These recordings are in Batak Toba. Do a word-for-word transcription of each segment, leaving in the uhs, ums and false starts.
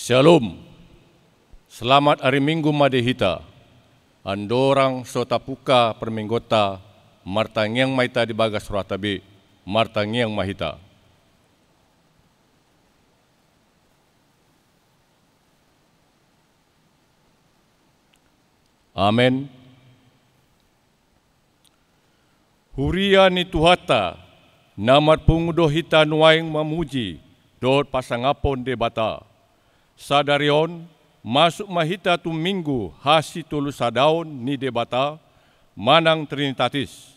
Shalom. Selamat ari Minggu ma di hita. Andorang so tapungka parmingguonta, martangiang ma hita di bagas rohanta be. Martangiang ma hita. Amen. Huria ni Tuhanta, na marpungu do hita nuaeng mamuji dohot pasangaphon Debata. Sadari on, masuk ma hita tu Minggu hasitolusadaon ni Debata, manang Trinitatis.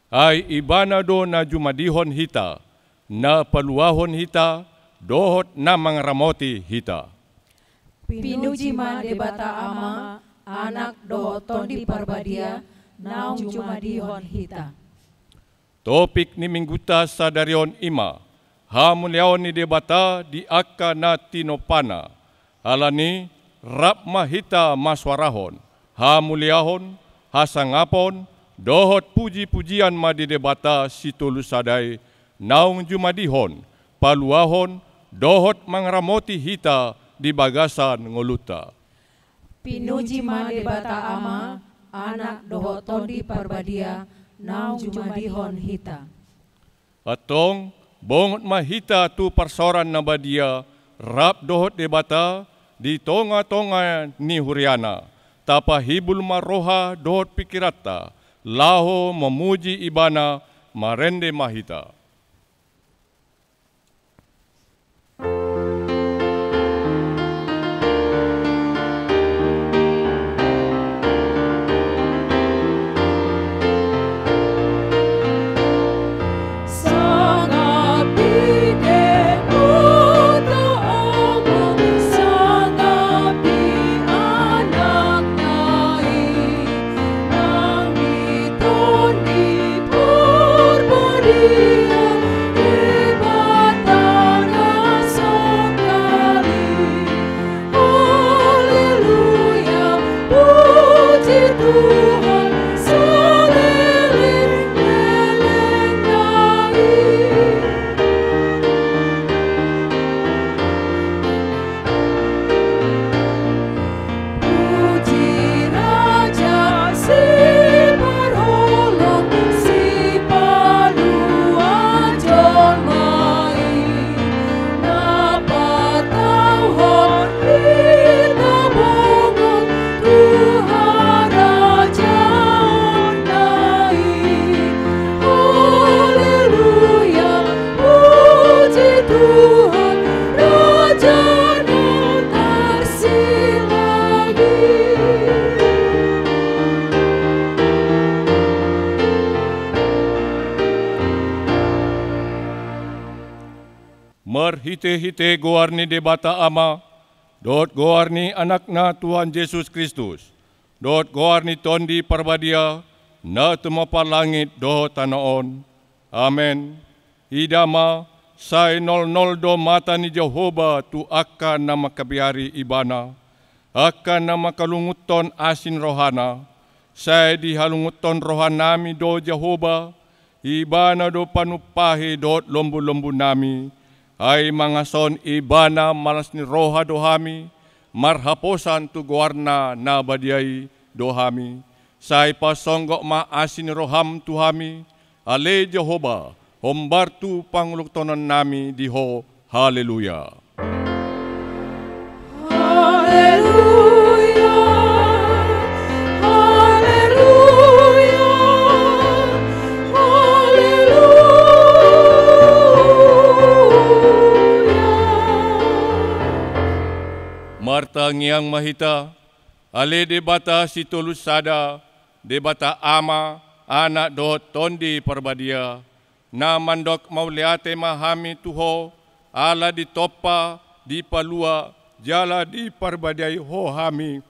Ai Ibana do na jumadihon hita, na paluahon hita, dohot na mangaramoti hita. Pinuji ma Debata Ama, Anak dohot Tondi Parbadia, naung jumadihon hita. Topik ni Minggunta sadari on i ma, hamuliaon ni Debata di angka na tinompana. Alani, rap ma hita masuarahon, hamuliahon, hasangapon, dohot pujipujian ma di Debata sitolusada i, naung jumadihon, paluahon, dohot mangaramoti hita di bagasan ngolunta. Pinuji ma Debata Ama, Anak dohot Tondi Parbadia, naung jumadihon hita. Antong, bongot ma hita tu parsaoran na badia, rap dohot Debata, di tongatonga ni huriana. Tapahibul ma roha dohot pingkiranta, laho mamuji Ibana, marende ma hita. Haleluya, puji Tuhan, saleleng-lelengna i. Puji Raja siparholong, sipalua jolma i, na patauhon hita bongot tu harajaonna i. Haleluya, puji Tuhan, Raja na tarsilang i. Marhitehite goar ni Debata Ama, dohot goar ni Anakna Tuhan Jesus Kristus, dohot goar ni Tondi Parbadia, na tumompa langit dohot tano on. Amen. Ida ma, sai nolnol do mata ni Jahowa tu angka na mangkabiari Ibana, angka na mangkalungunhon asi ni rohana. Sai dihalungunhon rohanami do Jahowa, Ibana do panumpahi dohot lombulombunami. Ai mangason Ibana malas ni roha do hami, marhaposan tu goarna na badia i do hami. Sai pasonggop ma asi ni roham tu hami, ale Jahowa, hombar tu pangulothononnami di Ho. Haleluya. Haleluya, haleluya, haleluya. Martangiang ma hita. Ale Debata sitolusada, Debata Ama, Anak dohot Tondi Parbadia, na mandok mauliate ma hami tu Ho, ala ditompa, dipalua, jala diparbadiai Ho hami,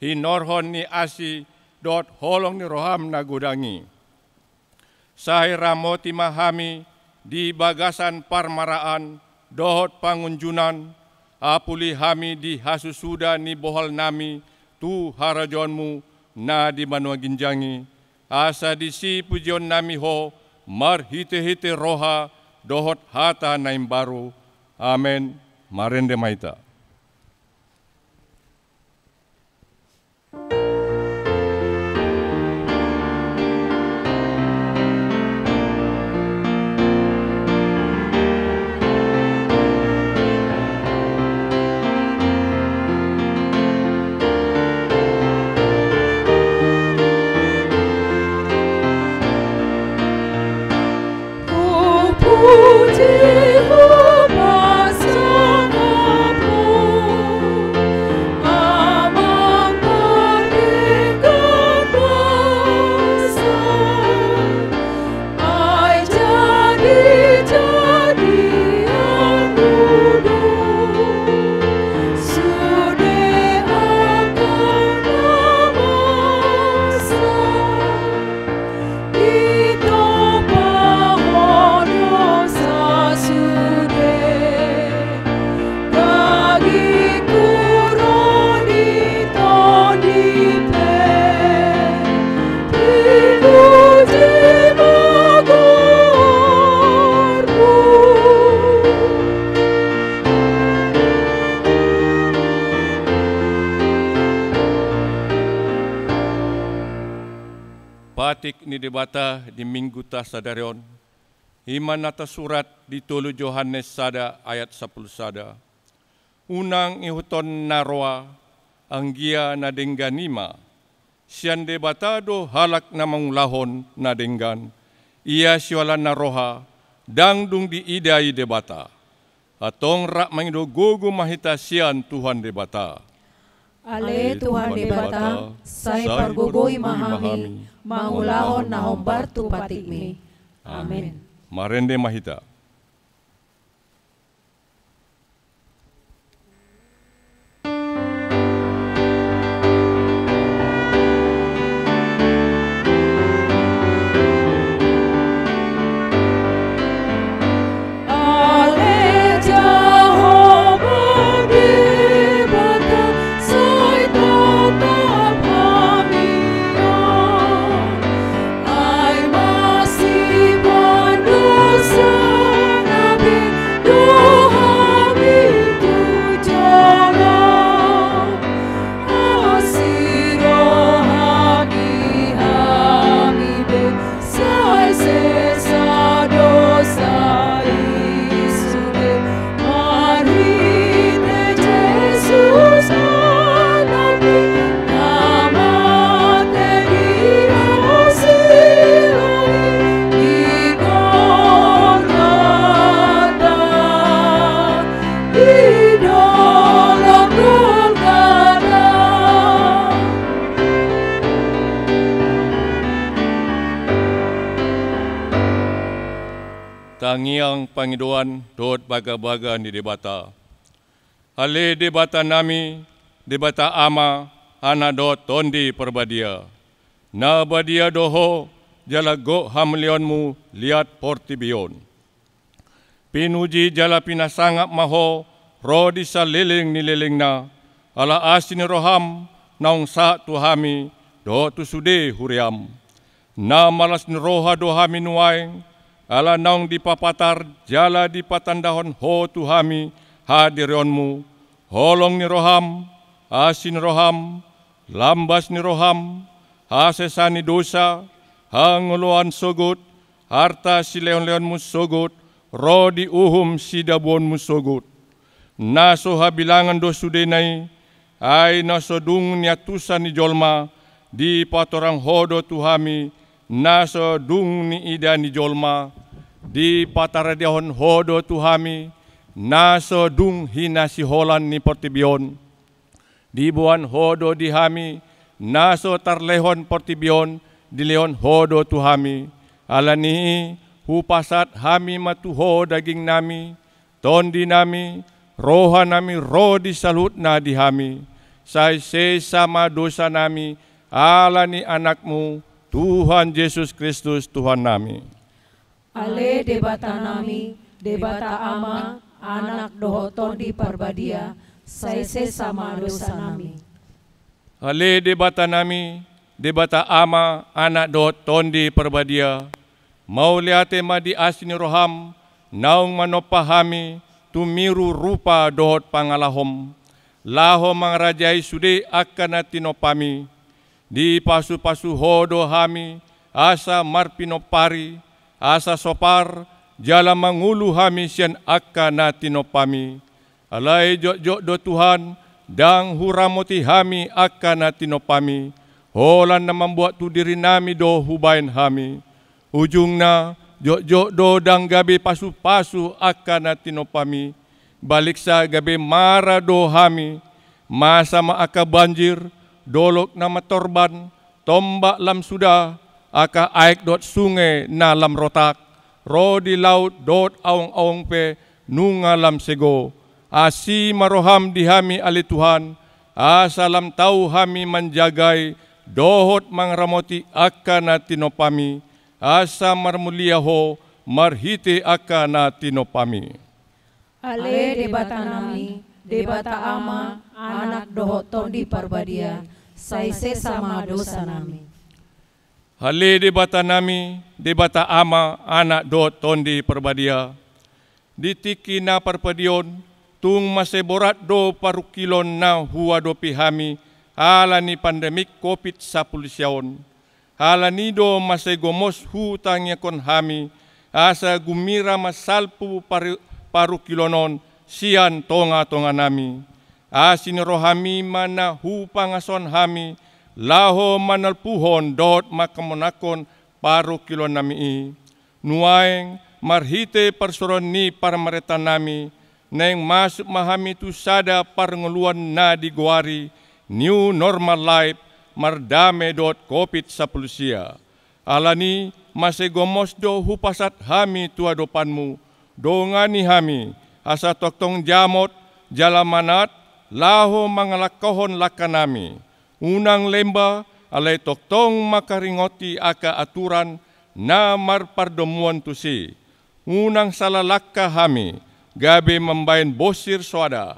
hinorhon ni asi dohot holong ni roham na godang i. Sai ramoti ma hami di bagasan parmaraan dohot pangunjunan, apuli hami di hasusuda ni bohalnami tu harajaonmu na di banua ginjang i, asa disi pujionnami Ho marhitehite roha dohot hata na imbaru. Amen. Marende ma hita. Patik ni Debata di Mingguta sadari on, i ma na tasurat di tolu Johannes sada ayat sampulu sada. Unang ihuthon na roa, anggia na denggan i ma. Sian Debata do halak na mangulahon na denggan, ia siholan na roha, ndang dung diida i Debata. Antong rap mangido gogo ma hita sian Tuhan Debata. Ale Tuhan Debata, sai pargogoi ma hami, mangulahon na hombar tu patikmi. Amen. Marende ma hita. Tangiang pangidoan dohot bagabaga ni Debata. Ale Debata nami, Debata Ama, Anak dohot Tondi Parbadia. Na badia do Ho, jala gok hamaliaonmu liat portibi on. Pinuji jala pinasangap ma Ho, ro di saleleng ni lelengna, ala asi ni roham, naung sahat tu hami, dohot tu sude huriam. Na malas ni roha do hami nuaeng, ala naung dipapatar jala dipatandahon Ho tu hami hadirionmu, holong ni roham, asi ni roham, lambas ni roham, hasesaan ni dosa, hangoluan sogot, arta silehonlehonmu sogot, ro di uhum sidabuonmu sogot. Na so habilangan do sudena i, ai na so dung niantusan ni jolma, dipatorang Ho do tu hami, na so dung niida ni jolma, dipataradiahon Ho do tu hami, na so dung hinasiholan ni portibi on. Diboan Ho do di hami, na so tarlehon portibi on, dilehon Ho do tu hami. Ala ni i, hupasahat hami ma tu Ho dagingnami, tondinami, rohanami ro di saluhutna di hami. Sai sesa ma dosanami, ala ni Anakmu, Tuhan Jesus Kristus, Tuhannami. Ale Debatanami, Debata Ama, Anak dohot Tondi Parbadia, sai sesa ma dosanami. Ale Debatanami, Debata Ama, Anak dohot Tondi Parbadia, mauliate ma di asi ni roham, naung manompa hami, tumiru rupa dohot pangalahom, laho mangarajai sude angka na tinompami, Dipasupasu Ho do hami, asa marpinompari, asa sopar, jala mangolu hami sian angka na tinompami. Alai jotjot do Tuhan, ndang huramoti hami angka na tinompami, holan na mambuat tu dirinami do hubaen hami. Ujungna, jotjot do ndang gabe pasupasu angka na tinompami, baliksa gabe mara do hami, masa ma angka banjir, dolok na matorban, tombak lam suda, angka aek dohot sunge na lam rotak, ro di laut dohot aongaong pe nunga lam sego. Asi ma roham di hami ale Tuhan, asa lam tau hami manjagai dohot mangaramoti angka na tinompami, asa marmulia Ho marhite angka na tinompami. Ale Debatanami, Debata Ama, Anak dohot Tondi Parbadia, sai sesa ma dosanami. Ale Debatanami, Debata Ama, Anak dohot Tondi Parbadia, di tingki na parpadion, tung mansai borat do parungkilon na huadopi hami ala ni pandemik Covid sampulu sia on. Alani do mansai gomos hutangiangkon hami, asa gumbira ma salpu par-, parungkilon on sian tongatonganami. Asi ni rohami ma na hupangasahon hami, laho manalpuhon dohot mangkamonanghon parungkilonnami i. Nuaeng, marhite parsuruon ni parmarentanami, naeng masuk ma hami tu sada parngoluan na digoari New Normal Life, mardame dohot Covid sampulu sia. Alani, mansai gomos do hupasahat hami tu adopanmu, dongani hami, asa tongtong jamot, jala manat, laho mangalangkahon langkanami. Unang lemba, alai tongtong mangkaringoti angka aturan na marpardomuan tusi. Unang sala langka hami, gabe mambahen bosir soada.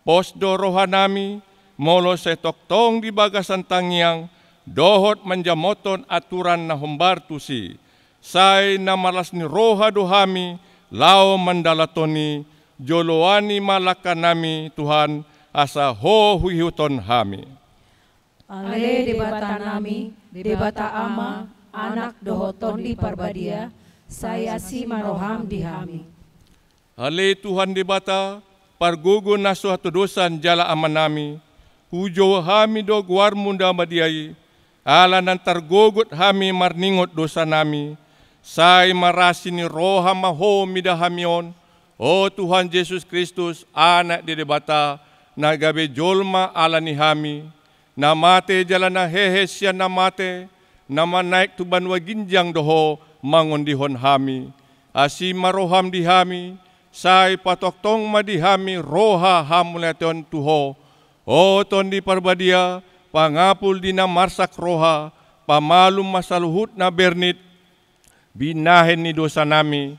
Pos do rohanami, molo sai tongtong di bagasan tangiang, dohot manjamothon aturan na hombar tusi. Sai na marlas ni roha do hami, laho mandalanhon i, joloani ma langkanami Tuhan, asa Ho huihuthon hami. Ale Debatanami, Debata Ama, Anak dohot Tondi Parbadia, sai asi ma roham di hami. Ale Tuhan Debata, pargogo na so hatodosan jala Amanami, hujou hami do goarmu na badia i, ala naeng targogot hami marningot dosanami, sai marasi ni roha ma Ho mida hami on, O Tuhan Jesus Kristus, Anak ni Debata, na gabe jolma ala ni hami, na mate jala na hehe sian na mate, na manaek tu banua ginjang do Ho mangondihon hami. Asi ma roham di hami, sai patongtong ma di hami roha hamauliateon tu Ho. O Tondi Parbadia, pangapul di na marsak roha, pamalum ma saluhut na bernit, binahen ni dosanami,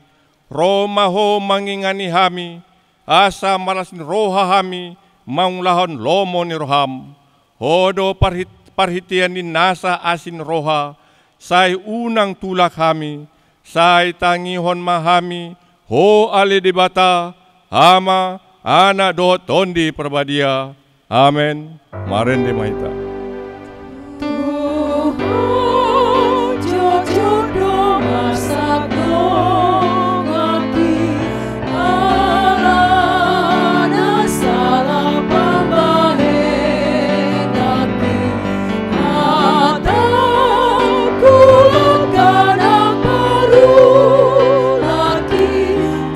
ro ma Ho mangingani hami, asa marlas ni roha hami mangulahon lomo ni roham. Ho do parhit-, parhitean ni nasa asi ni roha, sai unang tulak hami, sai tangihon ma hami, Ho ale Debata, Ama, Anak dohot Tondi Parbadia. Amen. Marende ma hita. Tuhan, jotjot do marsak donganki, alana salah pambahenanki. Hatangku langkana parulaki,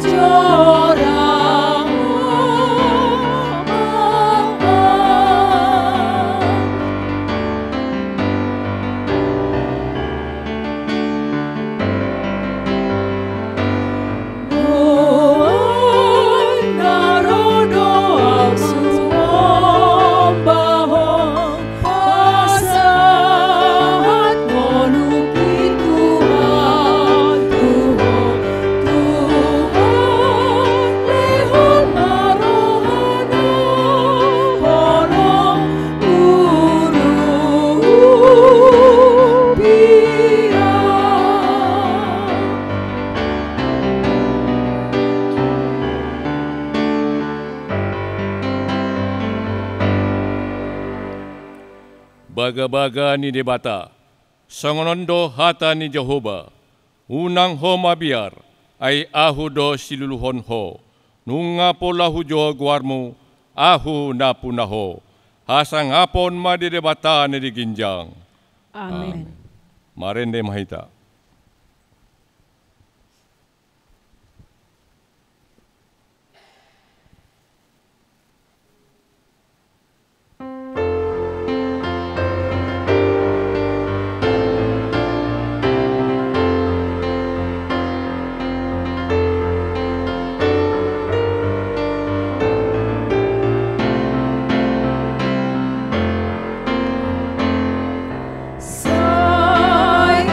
jora Ho ma. Nuaeng na ro do ahu sumomba Ho, pasahat ngolungki Tuhan, Tuhan, Tuhan, lehon ma rohana, holong Bagabaga ni Debata, songon on do hata ni Jahowa, unang ho mabiar, ai ahu do siluluhon ho, nunga pola hujou goarmu, ahu nampuna ho. Hasangapon ma di Debata na di ginjang. Amen. Amen. Marende ma hita. Sai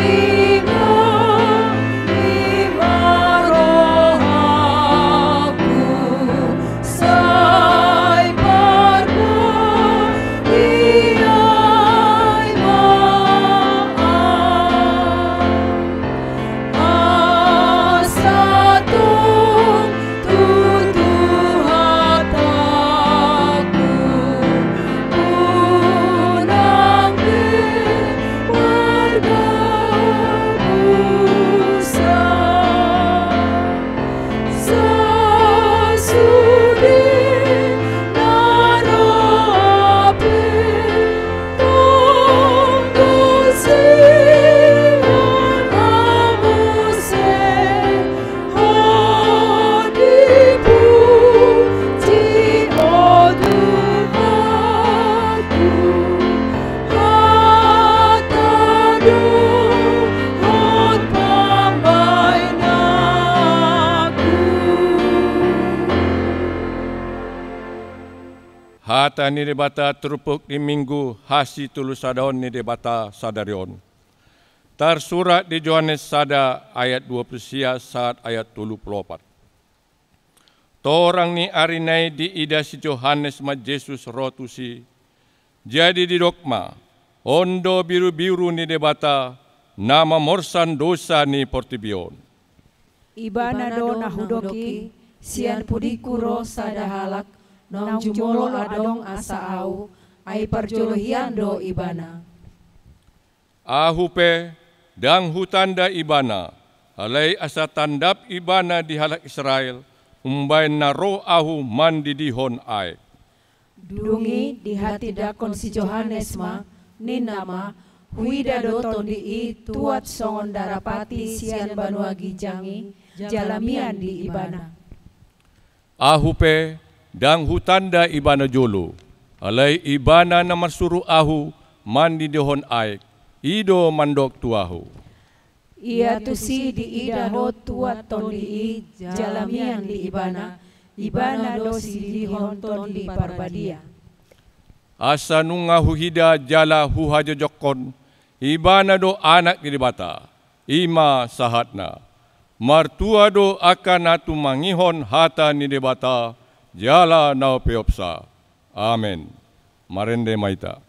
Hata ni Debata turpuk di Minggu hasitolusadahon ni Debata sadari on, tarsurat di Johannes sada ayat dua puluh sia sahat ayat tolu puluh opat. Torang ni ari na i diida si Johannes ma Jesus ro tusi. Jadi didok ma, on do birubiru ni Debata, na mamorsan dosa ni portibi on. Ibana do na hudok i, sian pudingku ro sada halak, naung jumolo adong asa ahu, ai parjolo hian do ibana. Ahu pe, ndang hutanda ibana, alai asa tandap ibana di halak Israel, umbahen na ro ahu mandidihon aek. Dung i dihatindangkon si Johannes ma, ninna ma, huida do tondi i tuat songon darapati sian banua ginjang i, jala mian di ibana. Ahu pe, ndang hutanda ibana jolo, alai ibana na marsuru ahu mandidihon aek, i do mandok tu ahu. Ia tusi diida ho tuat tondi i, jala mian di ibana, ibana do sididihon Tondi Parbadia. Asa nunga huida jala huhajojonghon, ibana do Anak ni Debata, i ma sahatna. Martua do angka na tumangihon hata ni Debata, jala na peopsa. Amen. Marende ma hita.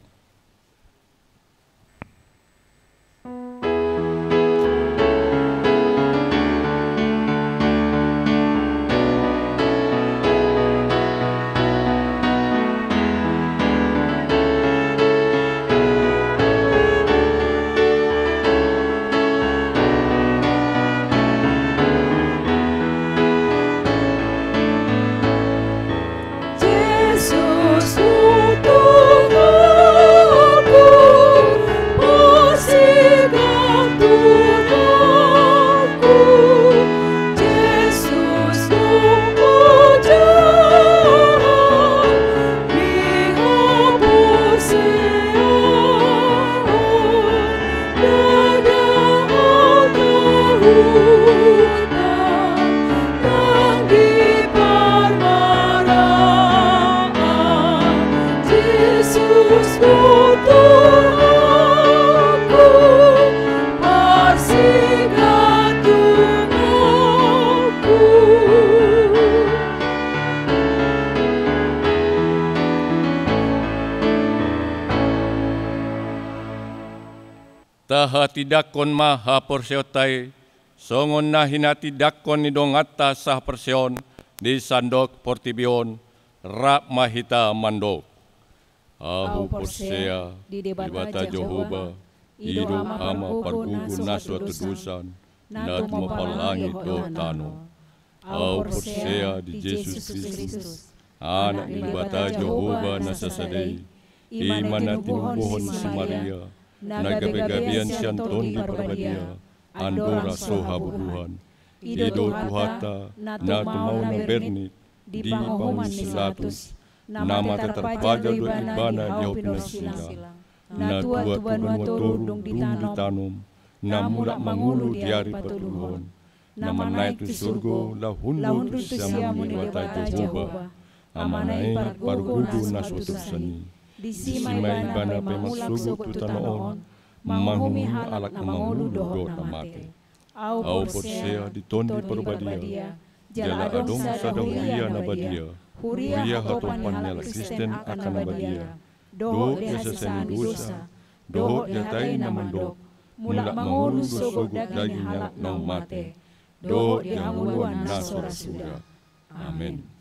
Tahatindangkon ma haporseaonta i, songon na hinatindangkon ni donganta sahaporseaon di sandok portibi on, rap ma hita mandok. Ahu porsea di Debata Jahowa, i do Ama pargogo na so atur dosa, na tumompa langit dohot tano. Ahu porsea di Jesus Kristus, Anak ni Debata Jahowa na sasada i, i ma na tinubuhon si Maria, na gabegabean sian Tondi Parbadia, andora so habubuhan. I do Tuhanta, na tumaon na bernit, di pangomoan ni si Pilatus, na mate tarpajal do ibana di hau pinarsilang, na tuat tu banua toru dung ditanom, na mulak mangolu di ari patoluhon, na manaek tu surgo laho hundul tu siamun ni Debata Jahowa, Amana i pargogo na so atur dosa i. Disi ma ibana pe marsogot tu tano on, manguhumi halak na mangolu dohot na mate. Ahu porsea di Tondi Parbadia, jala adong sada huria na badia, huria hatopan ni halak Kristen angka na badia, dohot di hasesaan ni dosa, dohot di hata i na mandok, mulak mangolu do sogot daging ni halak naung mate, dohot di hangoluan na so ra suda. Amen.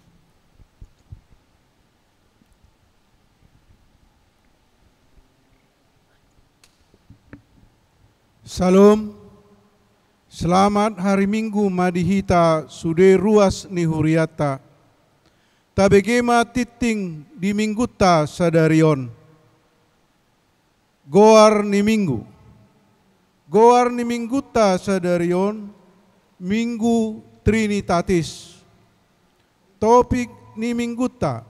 Syalom. Selamat hari Minggu ma di hita sude ruas ni hurianta. Tabege ma tingting di Minggunta sadari on. Goar ni Minggu. Goar ni Minggunta sadari on, Minggu Trinitatis. Topik ni Minggunta,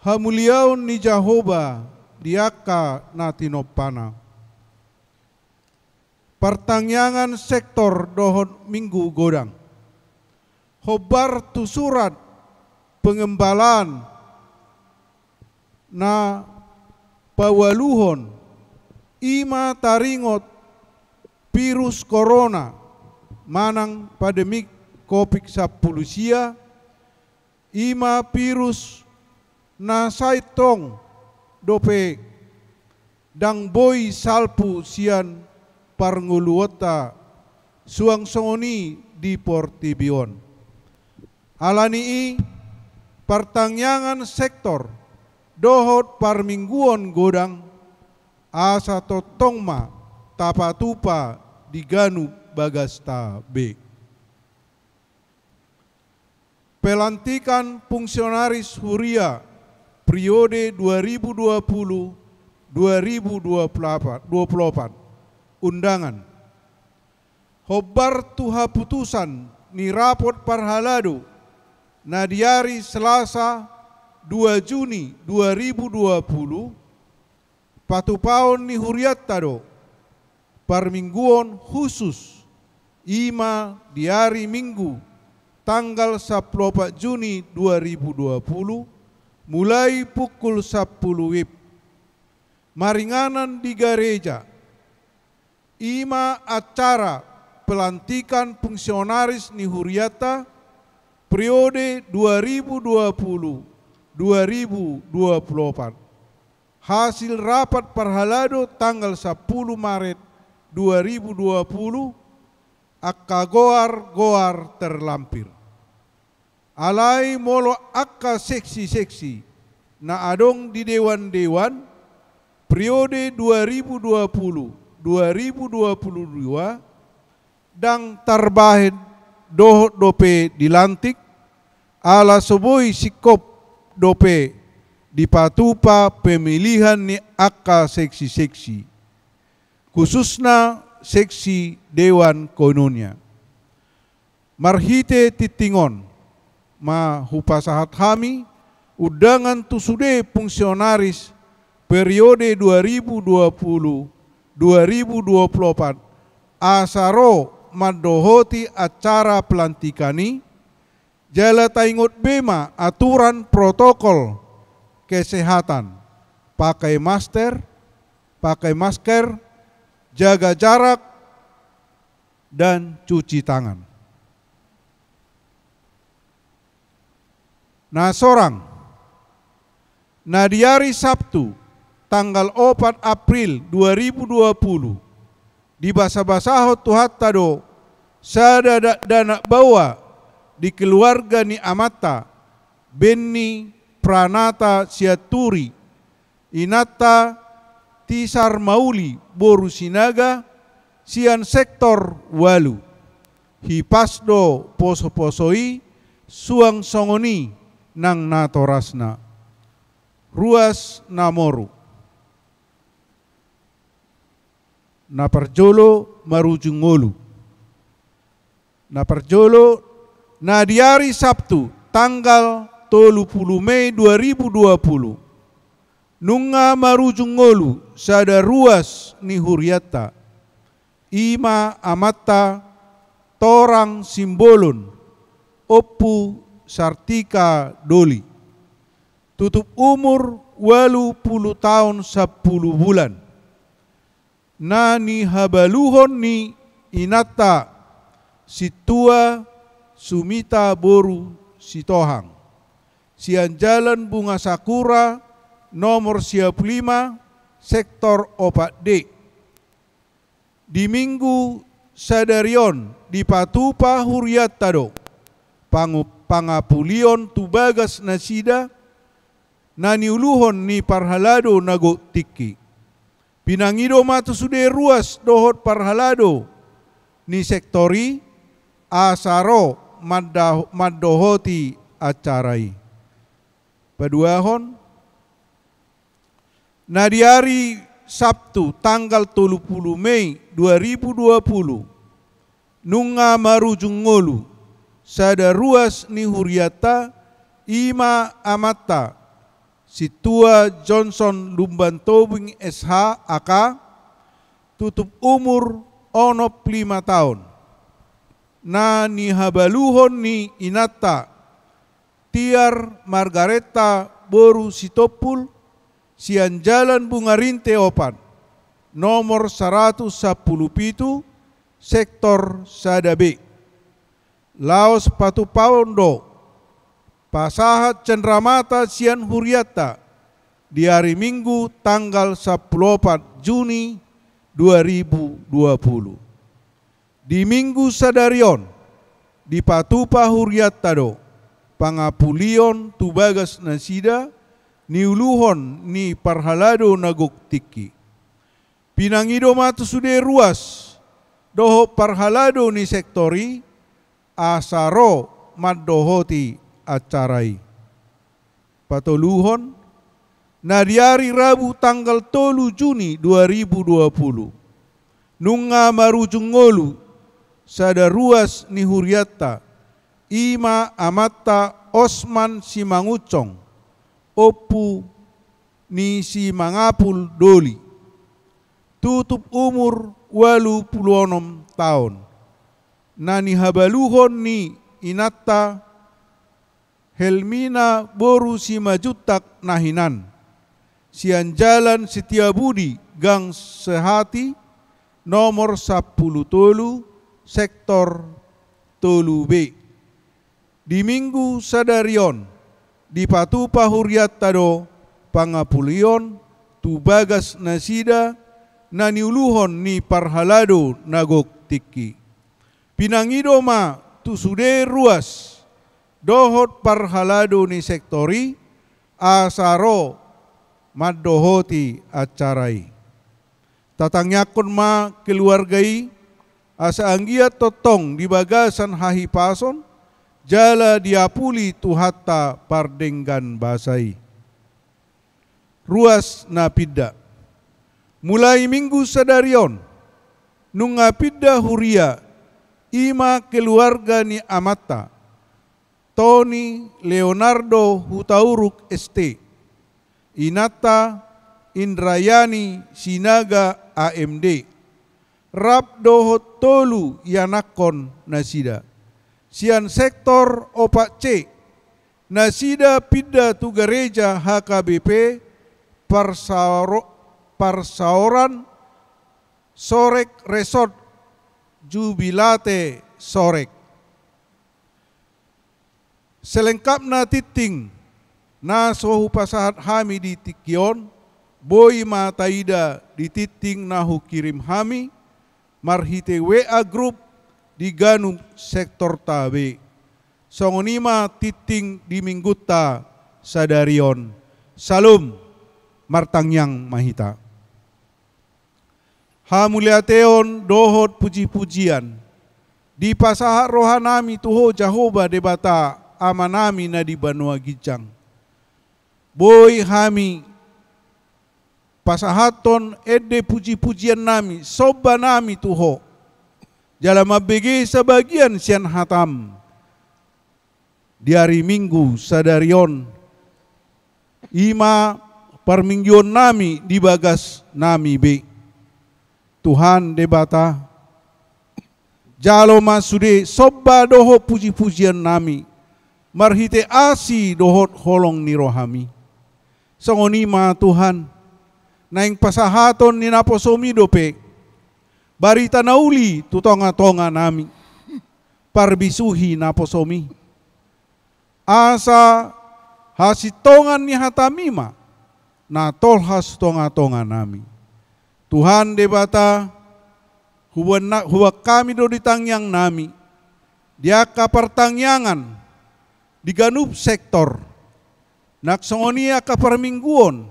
hamuliaon ni Jahowa di angka na tinompana. Partangiangan sektor dohot Minggu godang. Hombar tu surat Pengembalaan Na paualuhon, i ma taringot virus corona manang pandemik covid sampulu sia, i ma virus na sai tong dope ndang boi salpu sian parngoluonta suang songon i di portibi on. Ala ni i, partangiangan sektor dohot parmingguon godang, asa tongtong ma tapatupa di ganup bagasta be. Pelantikan fungsionaris huria periode dua ribu dua puluh, dua ribu dua puluh opat. Undangan. Hombar tu haputusan ni rapot parhalado na di ari Selasa, dua Juni dua ribu dua puluh, patupaon ni hurianta do parmingguon khusus, i ma di ari Minggu tanggal sampulu opat Juni dua ribu dua puluh, mulai pukul sampulu WIB. Maringanan di gareja, i ma acara pelantikan fungsionaris ni hurianta periode dua ribu dua puluh, dua ribu dua puluh opat. Hasil rapat parhalado tanggal sampulu Maret dua ribu dua puluh, angka goar-goar terlampir. Alai molo angka seksi-seksi na adong di dewan-dewan periode dua ribu dua puluh, dua ribu dua puluh dua, ndang tarbahen dohot dope dilantik, ala so boi singkop dope dipatupa pemilihan ni angka seksi-seksi, khususna seksi Dewan Koinonia. Marhite tingting on ma hupasahat hami undangan tu sude fungsionaris periode dua ribu dua puluh, dua ribu dua puluh opat, asa ro mandohoti acara pelantikan i, jala taingot be ma aturan protokol kesehatan, pakai masker, pakai masker, jaga jarak, dan cuci tangan. Na sorang, na di ari Sabtu, tanggal opat April dua ribu dua puluh, dibasabasahon Tuhanta do sada dakdanak baoa di keluarga ni amanta, Benny Pranata Sianturi, inanta Tisar Mauli boru Sinaga, sian sektor ualu. Hipas do posoposo i suang songon i nang natorasna. Ruas na moru. Na parjolo marujung ngolu. Na parjolo, na di ari Sabtu, tanggal tolu pulu Mei dua ribu dua pulu, nunga marujung ngolu sada ruas ni hurianta, i ma amanta Torang Simbolon, Ompu Sartika Doli. Tutup umur ualu pulu taon sampulu bulan. Na nihabaluhon ni inanta Sintua Sumita boru Sitohang, sian Jalan Bunga Sakura nomor sia pulu lima, sektor opat D. Di Minggu sadari on dipatupa hurianta do pangu-, pangapulion tu bagas nasida na niuluhon ni parhalado na gok tingki. Pinangido ma tu sude ruas dohot parhalado ni sektor i asa ro manda-, mandohoti acara i. Paduahon, na di ari Sabtu tanggal tolu pulu Mei dua ribu dua pulu, nunga marujung ngolu sada ruas ni hurianta, i ma amanta Sintua Johnson Lumban Tobing S H A K, tutup umur onom pulu lima taon. Na nihabaluhon ni inanta Tiar Margareta boru Sitompul, sian Jalan Bungarinte opat, nomor saratus sampulu pitu, sektor sada B. Laos patupaon do pasahat cenramata sian hurianta di ari Minggu tanggal sampulu opat Juni dua ribu dua puluh. Di Minggu sadari on, dipatupa hurianta do pangapulion tu bagas nasida niuluhon ni parhalado na gok tingki. Pinangido ma tu sude ruas dohot parhalado ni sektor i, asa ro mandohoti acara i. Patoluhon, na di ari Rabu tanggal tolu Juni dua ribu dua puluh, nunga marujung ngolu sada ruas ni hurianta, i ma amanta Osman Simangunsong, ompu ni Simangapul Doli, tutup umur ualu pulu onom taon, na nihabaluhon ni inanta Helmina boru Simanjuntak na hinan, sian Jalan Setiabudi, Gang Sehati, nomor sampulu tolu, sektor tolu B. Di Minggu sadari on, dipatupa hurianta do pangapulion tu bagas nasida na niuluhon ni parhalado na gok tingki. Pinangido ma tu sude ruas dohot parhalado ni sektor i, asa ro mandohoti acara i. Tatangiangkon ma keluarga i, asa anggiat tongtong di bagasan hahipason, jala diapuli Tuhanta pardenggan basa i. Ruas na pinda. Mulai Minggu sadari on, nunga pinda huria, i ma keluarga ni amanta, Tony Leonardo Hutauruk S T, inanta Indrayani Sinaga A M D, rap dohot tolu ianakhon nasida. Sian sektor opat C, nasida pinda tu gareja H K B P Parsaoro-, Parsaoran Sorek Resort Jubilate Sorek. Selengkapna tingting na so hupasahat hami di tingki on, boi ma taida di tingting na hukirim hami marhite W A grup di ganup sektorta be. Songon i ma tingting di Minggunta sadari on. Syalom, martangiang ma hita. Hamuliateon dohot pujipujian dipasahat rohanami tu Ho Jahowa Debata Amanami na di banua ginjang. Boi hami pasahathon ende pujipujiannami, sombanami tu Ho, jala mambege sabagian sian hatam di ari Minggu sadari on, i ma parmingguonnami di bagasnami be. Tuhan Debata, jalo ma sude somba dohot pujipujiannami marhite asi dohot holong ni rohami. Songon i ma Tuhan, naeng pasahaton ni naposomi dope barita na uli tu tongatonganami. Parbisuhi naposomi, asa hasintongan ni hatami ma na tolhas tongatonganami. Tuhan Debata, huboan na-, huboan hami do di tangiangnami, di angka partangiangan di ganup sektor, nang songon i angka parmingguon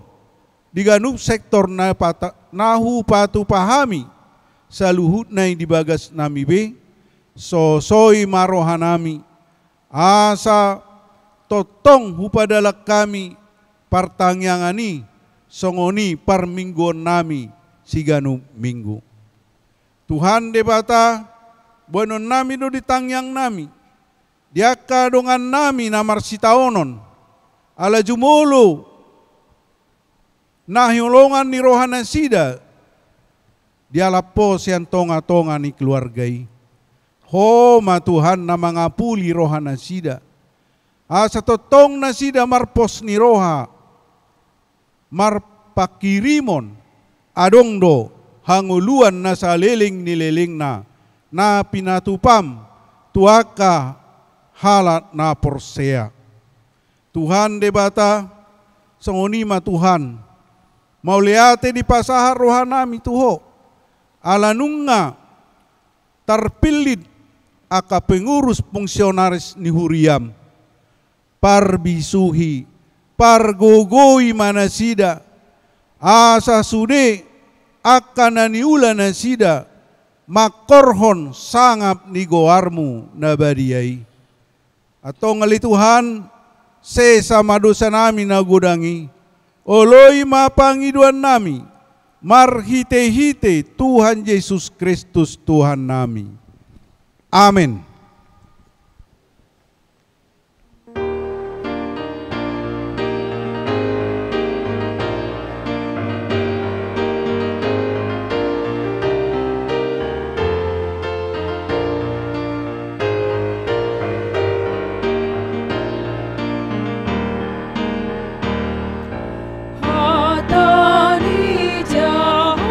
di ganup sektor na pata-, na hupatupa hami saluhutna i di bagasnami be. Sosoi ma rohanami, asa tongtong hupadalan hami partangiangan i songon i parmingguonnami siganup Minggu. Tuhan Debata, boanonnami do di tangiangnami di angka dongannami na marsitaonon, ala jumolo na hinaholongan ni rohanasida dialap Ho sian tongatonga ni keluarga i. Ho ma Tuhan na mangapuli rohanasida, asa tongtong nasida marpos ni roha, mar-, panghirimon, adong do hangoluan na saleleng ni lelengna, na pinatupam tu angka halak na porsea. Tuhan Debata, songon i ma Tuhan, mauliate dipasahat rohanami tu Ho, ala nunga tarpillit angka pengurus fungsionaris ni huriam. Parbisuhi, pargogoi ma nasida, asa sude angka na niula nasida mangkorhon sangap ni goarmu na badia i. Antong ale Tuhan, sesa ma dosanami na godang i, oloi ma pangidoannami, marhitehite Tuhan Jesus Kristus Tuhannami. Amen. Hata ni Jahowa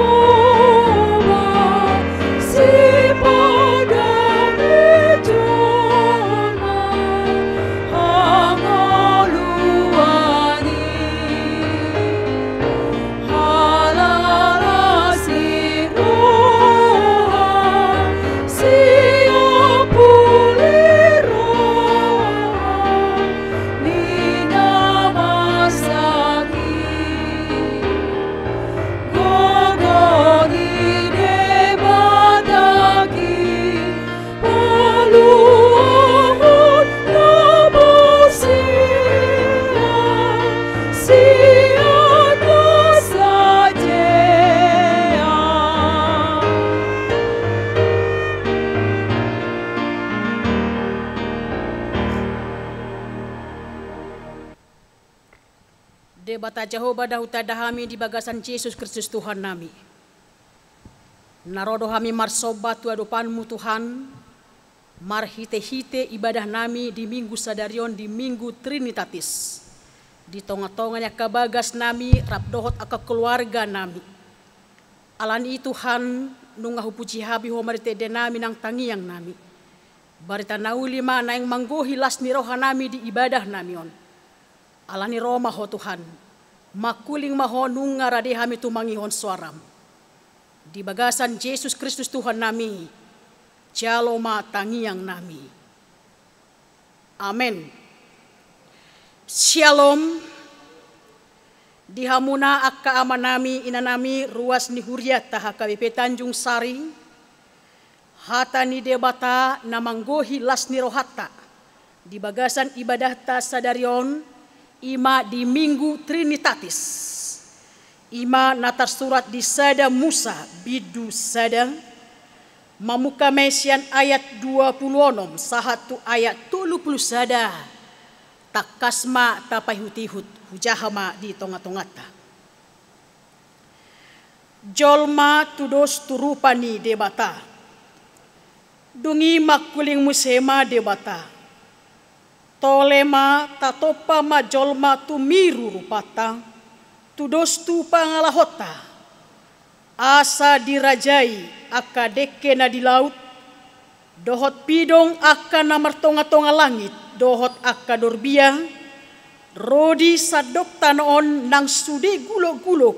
sipadan ni jolma hangoluan i, halala si roha siapuli roha ni na marsangap. Gogo ni Debata i paluahon na porsea sian hasangapon. Debata Jahowa, da hutanda hami di bagasan Jesus Kristus Tuhannami. Na ro do hami marsomba tu adopanmu Tuhan, marhitehite ibadahnami di Minggu sadari on, di Minggu Trinitatis, di tongatonga ni angka bagasnami rap dohot angka keluarganami. Alani i Tuhan, nunga hupuji hami Ho marhite denami nang tangiangnami. Barita na uli ma naeng manggohi las ni rohanami di ibadahnami on. Alani ro ma Ho Tuhan, mangkuling ma Ho nunga rade hami tumangihon soaram. Di bagasan Jesus Kristus Tuhannami, jalo ma tangiangnami. Amen. Syalom. Di hamuna angka amanami, inanami, ruas ni hurianta H K B P Tanjung Sari, hata ni Debata na manggohi las ni rohanta di bagasan ibadahta sadari on, i ma di Minggu Trinitatis. I ma na tarsurat di Sada Musa bindu sada, mamungka ma i sian ayat dua pulu onom sahat tu ayat tolu pulu sada. Tangkas ma tapaihutihut, hujaha ma di tongatonganta. Jolma tudos tu rupa ni Debata. Dung i mangkuling muse ma Debata. Tole ma, tatompa ma jolma tumiru rupanta, tudos tu pangalahonta. Asa dirajai angka dengke na di laut, dohot pidong angka na martongatonga langit, dohot angka dorbia, ro di sandok tano on nang sude gulokgulok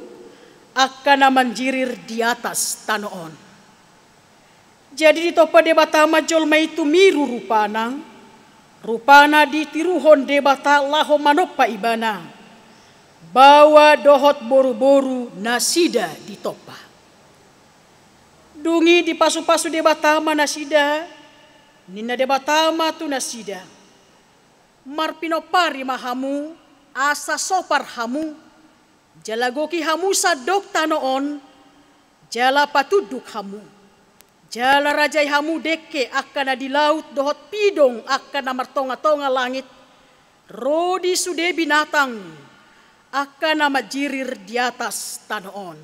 angka na manjirir di atas tano on. Jadi ditompa Debata ma jolma i tumiru rupana, rupana ditiruhon Debata laho manompa ibana. Baoa dohot boruboru nasida ditompa. Dung i dipasupasu Debata ma nasida, ninna Debata ma tu nasida: Marpinompari ma hamu, asa sopar hamu, jala goki hamu sandok tano on, jala patunduk hamu, jala rajai hamu dengke angka na di laut dohot pidong angka na martongatonga langit, ro di sude binatang angka na manjirir di atas tano on.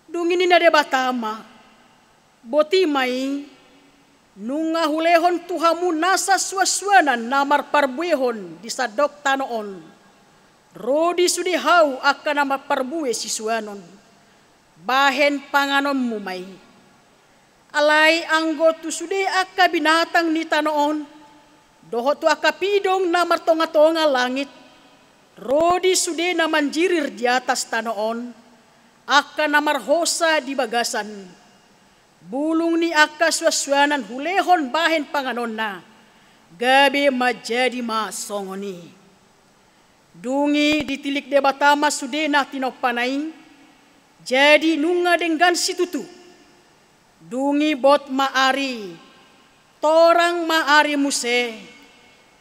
Dung i ninna Debata ma: Boti ma i, nunga hulehon tu hamu nasa suansuanan na marparbuehon di sandok tano on. Ro di sude hau angka na marparbue sisuanon, bahen panganonmu ma i. Alai anggo tu sude angka binatang ni tano on, dohot tu angka pidong na martongatonga langit, ro di sude na manjirir di atas tano on, angka na marhosa di bagasan, bulung ni angka suansuanan hulehon bahen panganonna, gabe manjadi ma songon i. Dung i ditilik Debata ma sude na tinompana i, jadi nunga denggan situtu. Dung i bot ma ari, torang ma ari muse,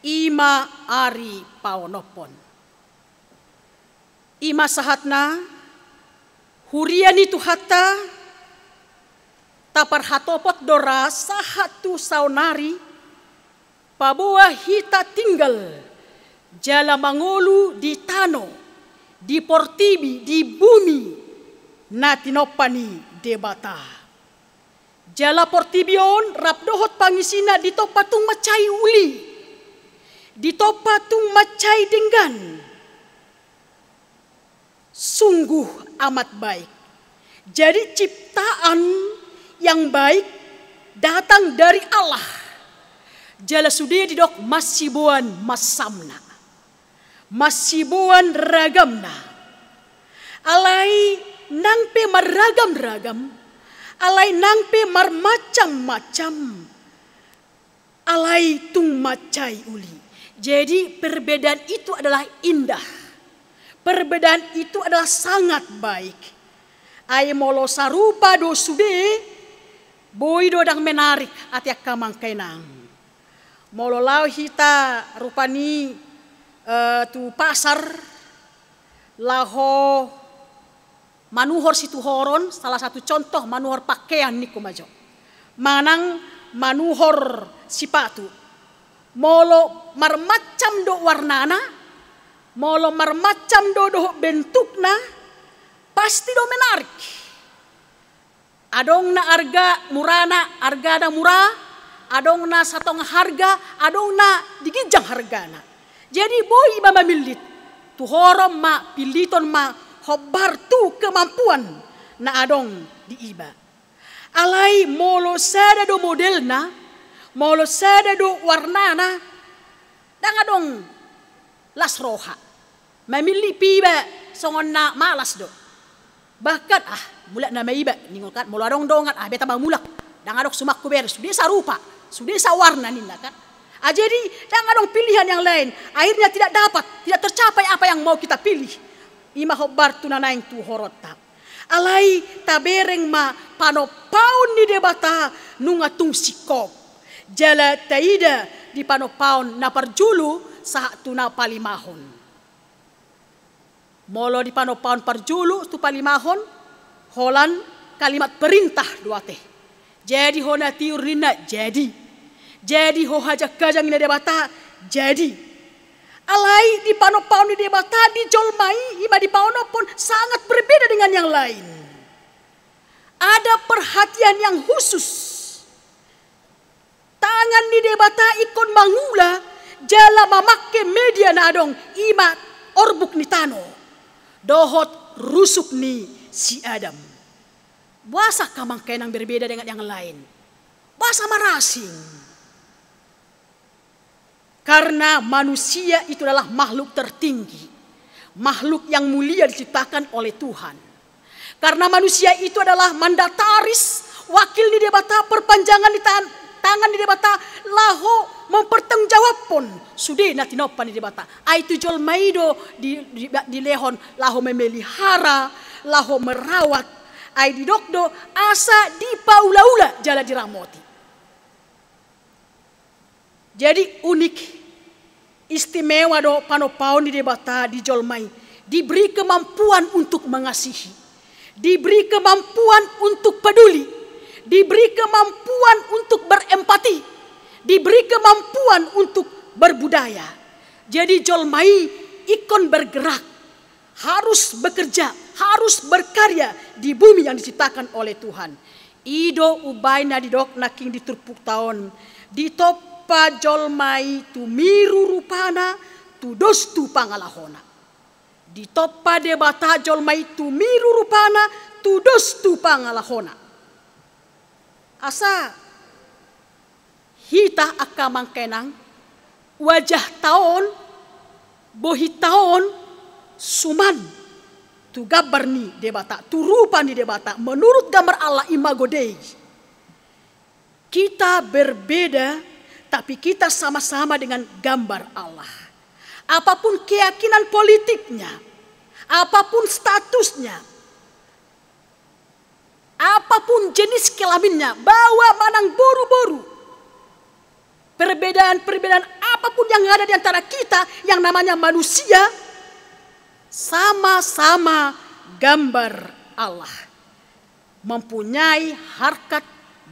i ma ari paonomhon. I ma sahatna, huria ni Tuhanta, taparhatopot do ra sahat tu saonari, paboa hita tinggal jala mangolu di tano, di portibi, di bumi na tinompa ni Debata. Jala portibi on rap dohot pangisina ditompa tung mansai uli, ditompa tung mansai denggan. Sungguh amat baik. Jadi ciptaan yang baik datang dari Allah. Jala sude didok masiboan masamna, masiboan ragamna. Alai nang pe marragam-ragam, alai nang pe marmacam-macam, alai tung mansai uli. Jadi perbedaan itu adalah indah. Perbedaan itu adalah sangat baik. Ai molo sarupa do sude, boi do ndang menarik ate angka amang inang. Molo laho hita rupani, eh, tu pasar, laho manuhor situhoron, salah satu contoh manuhor pakean ningku ma jo. Manang manuhor sipatu. Molo marmacam do warnana, molo marmacam do dohot bentukna, pasti do menarik. Adong na arga murana, argana mura, adong na satonga harga, adong na di ginjang hargana. Jadi boi iba mamillit, tuhoron ma, pilliton ma, hombar tu kemampuan na adong di iba. Alai molo sada do modelna, molo sada do warnana, ndang adong las roha. Mamillit pe iba songon na malas do. Bahkan, ah, mulak nama iba, ningon kan, molo adong dongan, ah, beta mamulak. Ndang adong sumakku bere, sude sarupa, sude sawarna ninna kan. Ah, jadi, ndang adong pilihan yang lain. Akhirnya tidak dapat, tidak tercapai apa yang mau kita pilih. I ma hombar tu na naeng tuhoronta. Alai tabereng ma panompaon ni Debata nunga tung singkop. Jala taida di panompaon na parjolo sahat tu na palimahon. Molo di panompaon parjolo tu palimahon, holan kalimat perintah do ate. Jadi ho na tiur ninna, jadi. Jadi ho hajangkajang ninna Debata, jadi. Alai di panompaon ni Debata di jolma i, i ma dipaonomhon, sangat berbeda dengan yang lain. Ada perhatian yang khusus. Tangan ni Debata ingkon mangula jala mamangke media na adong, i ma orbuk ni tano dohot rusuk ni si Adam. Boasa angka amang inang berbeda dengan yang lain? Boasa marasing? Karena manusia itu adalah makhluk tertinggi, makhluk yang mulia diciptakan oleh Tuhan. Karena manusia itu adalah mandataris, wakil ni Debata, perpanjangan ni tan-, tangan ni Debata, laho mempertanggungjawabhon sude na tinompa ni Debata. Ai tu jolma i do di, di, dilehon laho memelihara, laho merawat. Ai didok do asa dipaulaula jala diramoti. Jadi unik, istimewa do panompaon ni Debata di jolma i. Diberi kemampuan untuk mengasihi, diberi kemampuan untuk peduli, diberi kemampuan untuk berempati, diberi kemampuan untuk berbudaya. Jadi jolma i ingkon bergerak, harus bekerja, harus berkarya di bumi yang diciptakan oleh Tuhan. I do umbahen na didok nangkin di turpukta on, ditompa jolma i tu miru rupana, tu dos tu pangalahona. Ditompa Debata jolma i tumiru rupana, tudos tu pangalahona. Asa hita angka amang inang, wajahta on, bohita on, suman tu gambar ni Debata, tu rupa ni Debata, menurut gambar Allah, imago Dei. Kita berbeda, tapi kita sama-sama dengan gambar Allah. Apapun keyakinan politiknya, apapun statusnya, apapun jenis kelaminnya, baoa manang boru-boru, perbedaan-perbedaan apapun yang ada di antara kita yang namanya manusia, sama-sama gambar Allah, mempunyai harkat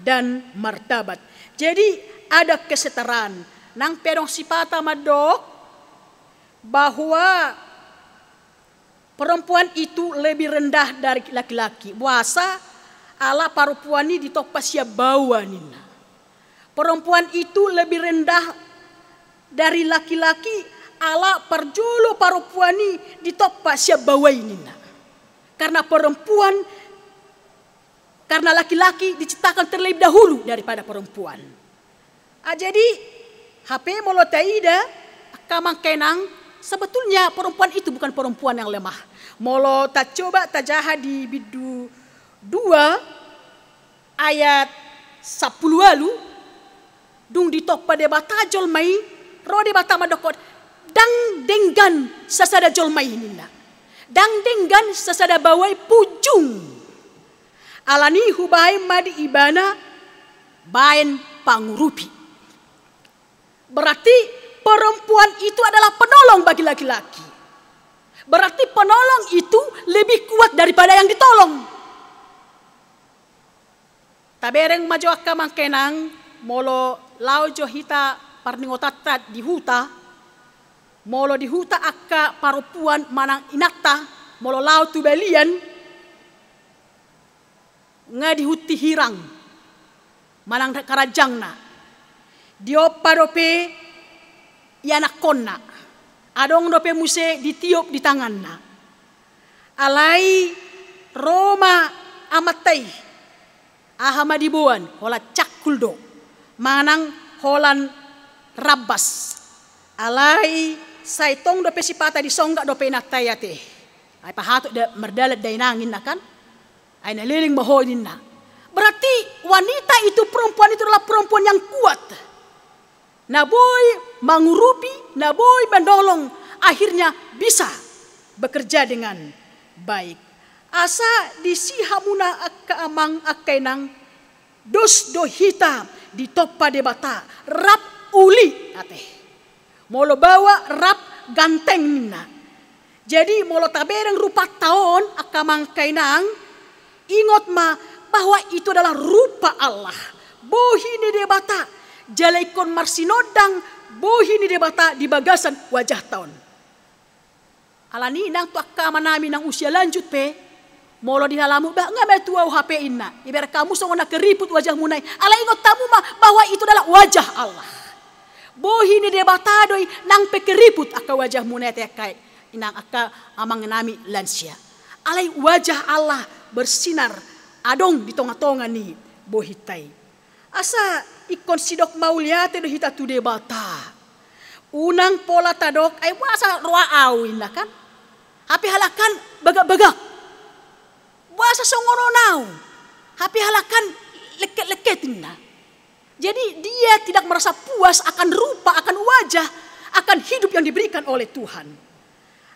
dan martabat. Jadi, ada kesetaraan. Nang pe adong sipata mandok bahwa perempuan itu lebih rendah dari laki-laki. Boasa? Ala parompuan i ditompa sian baoa ninna. Perempuan itu lebih rendah dari laki-laki, ala parjolo parompuan i ditompa sian baoa i ninna. Karena perempuan, karena laki-laki diciptakan terlebih dahulu daripada perempuan. Ah, jadi, hape molo taida, angka amang inang, sebetulnya perempuan itu bukan perempuan yang lemah. Molo tacoba tajaha di bindu dua ayat sampulu ualu, dung ditompa Debata jolma i, ro Debata mandokkon, ndang denggan sasada jolma i ninna. Ndang denggan sasada baoa i punjung. Alani i hubaen ma di ibana baen pangurupi. Berarti perempuan itu adalah penolong bagi laki-laki. Berarti penolong itu lebih kuat daripada yang ditolong. Tabereng ma jo angka amang inang, molo laho jo hita parningotanta di huta, molo di huta angka parompuan manang inanta, molo laho tu balian, nga dihunti hirang manang karanjangna. Diompa dope ianakhonna. Adong dope muse ditiop di tanganna. Alai ro ma amanta i. Aha ma diboan? Holan cangkul do. Manang holan rambas. Alai sai tong dope sipata disonggak dope inanta i ate. Ai pahatut da mardalan da inang ninna kan? Ai na leleng ma ho ninna. Berarti wanita itu, perempuan itu adalah perempuan yang kuat. Na boi mangurupi, na boi menolong, akhirnya bisa bekerja dengan baik. Asa disi hamuna angka amang angka inang, dos do hita ditompa Debata, rap uli ate. Molo baoa rap ganteng ninna. Jadi molo tabereng rupanta on angka amang angka inang, ingot ma bahwa itu adalah rupa Allah, bohi ni Debata, jala ingkon marsinondang bohi ni Debata di bagasan wajahta on. Alani i nang tu angka amanami nang usia lanjut pe, molo di halamu, bah, nga matua au hape inna. Ibarat hamu songon na keriput wajahmuna i. Alai ingot hamu ma bahwa itu adalah wajah Allah. Bohi ni Debata do i, nang pe keriput angka wajahmuna i ate angka inang, angka amangnami lansia. Alai wajah Allah bersinar, adong di tonga-tonga ni bohinta i. Asa ingkon sidok mauliate do hita tu Debata. Unang pola tadok, ai boasa roha au inna kan? Hape halak an bagak-bagak. Boasa songon on au? Hape halak an lengket-lengket inna. Jadi dia tidak merasa puas akan rupa, akan wajah, akan hidup yang diberikan oleh Tuhan.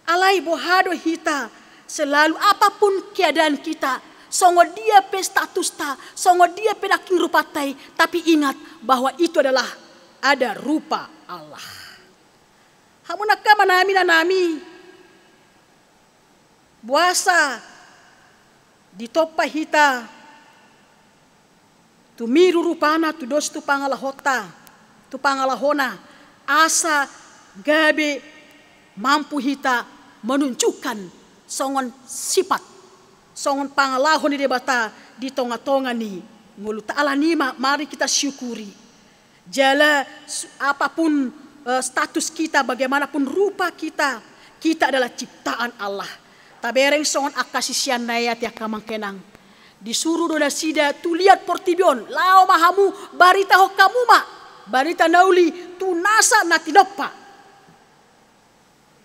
Alai boha do hita selalu, apapun keadaan kita, songon dia pe statusta, songon dia pe nangkin rupanta i, tapi ingat bahwa itu adalah ada rupa Allah. Hamu angka amanami, inanami, boasa ditompa hita tumiru rupana, tudos tu pangalahonta, tu pangalahona, asa gabe mampu hita menunjukkan songon sifat, songon pangalaho ni Debata di tonga-tonga ni ngolunta. Alani i ma, mari kita syukuri. Jala su-, apapun, eh, status kita, bagaimanapun rupa kita, Kita adalah ciptaan Allah. Tabereng songon angka siseanna i ate angka amang inang. Disuru do nasida tu liat portibi on, laho ma hamu, baritahon hamu ma barita na uli tu nasa na tinompa.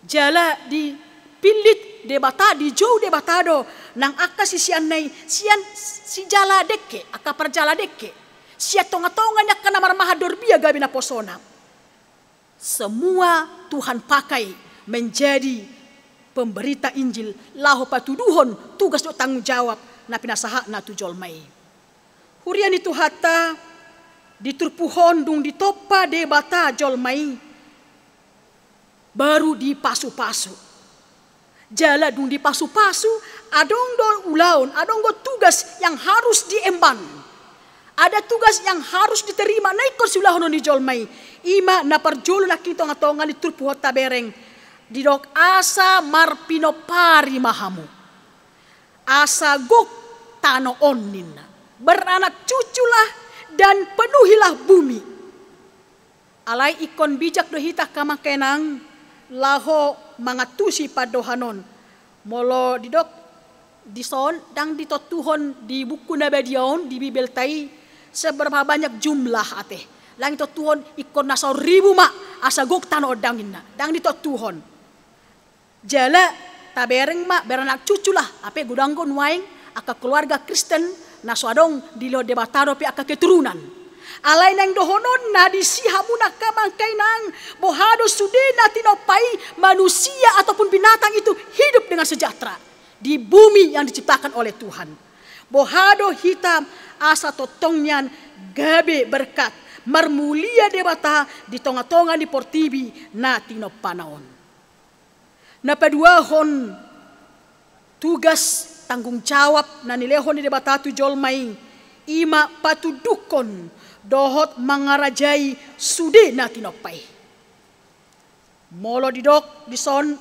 Jala dipillit Debata, dijou Debata do nang angka siseanna i sian sijala dengke, angka parjala dengke, sian tongatonga ni angka na marmahan dorbia gabe naposona. Semua Tuhan pakai menjadi pemberita Injil, laho patuduhon tugas dohot tanggung jawab na pinasahatna tu jolma i. Huria ni Tuhanta, di turpuk on dung ditompa Debata jolma i, baru dipasupasu. Jala dung dipasupasu, adong do ulaon, adong do tugas yang harus diemban. Ada tugas yang harus diterima na ingkon siulahonon ni jolma i. I ma na parjolo nangkin tongatonga ni turpuk on tabereng. Didok, asa marpinompari ma hamu, asa gok tano on, ninna. Beranak cuculah dan penuhilah bumi. Alai ingkon bijak do hita angka amang inang laho mangantusi pandohan on. Molo didok dison, ndang ditontuhon di buku na badia on, di Bibelta i, seberapa banyak jumlah ate. Ndang ditontuhon ingkon na saur ribu ma asa gok tano on, ndang, ninna. Ndang ditontuhon. Jala tabereng ma, beranak cuculah, hape godang do nuaeng angka keluarga Kristen na so adong dilehon Debata dope angka keturunan. Alai naeng dohononna disi, hamu angka amang inang, boha do sude na tinompa i manusia ataupun binatang itu hidup dengan sejahtera di bumi yang diciptakan oleh Tuhan. Boha do hita asa tongtong nian gabe berkat, marmulia Debata di tongatonga ni portibi na tinompana on. Na paduahon tugas tanggung jawab na nilehon ni Debata tu jolma i, i ma patudukkon dohot mangarajai sude na tinompa i. Molo didok dison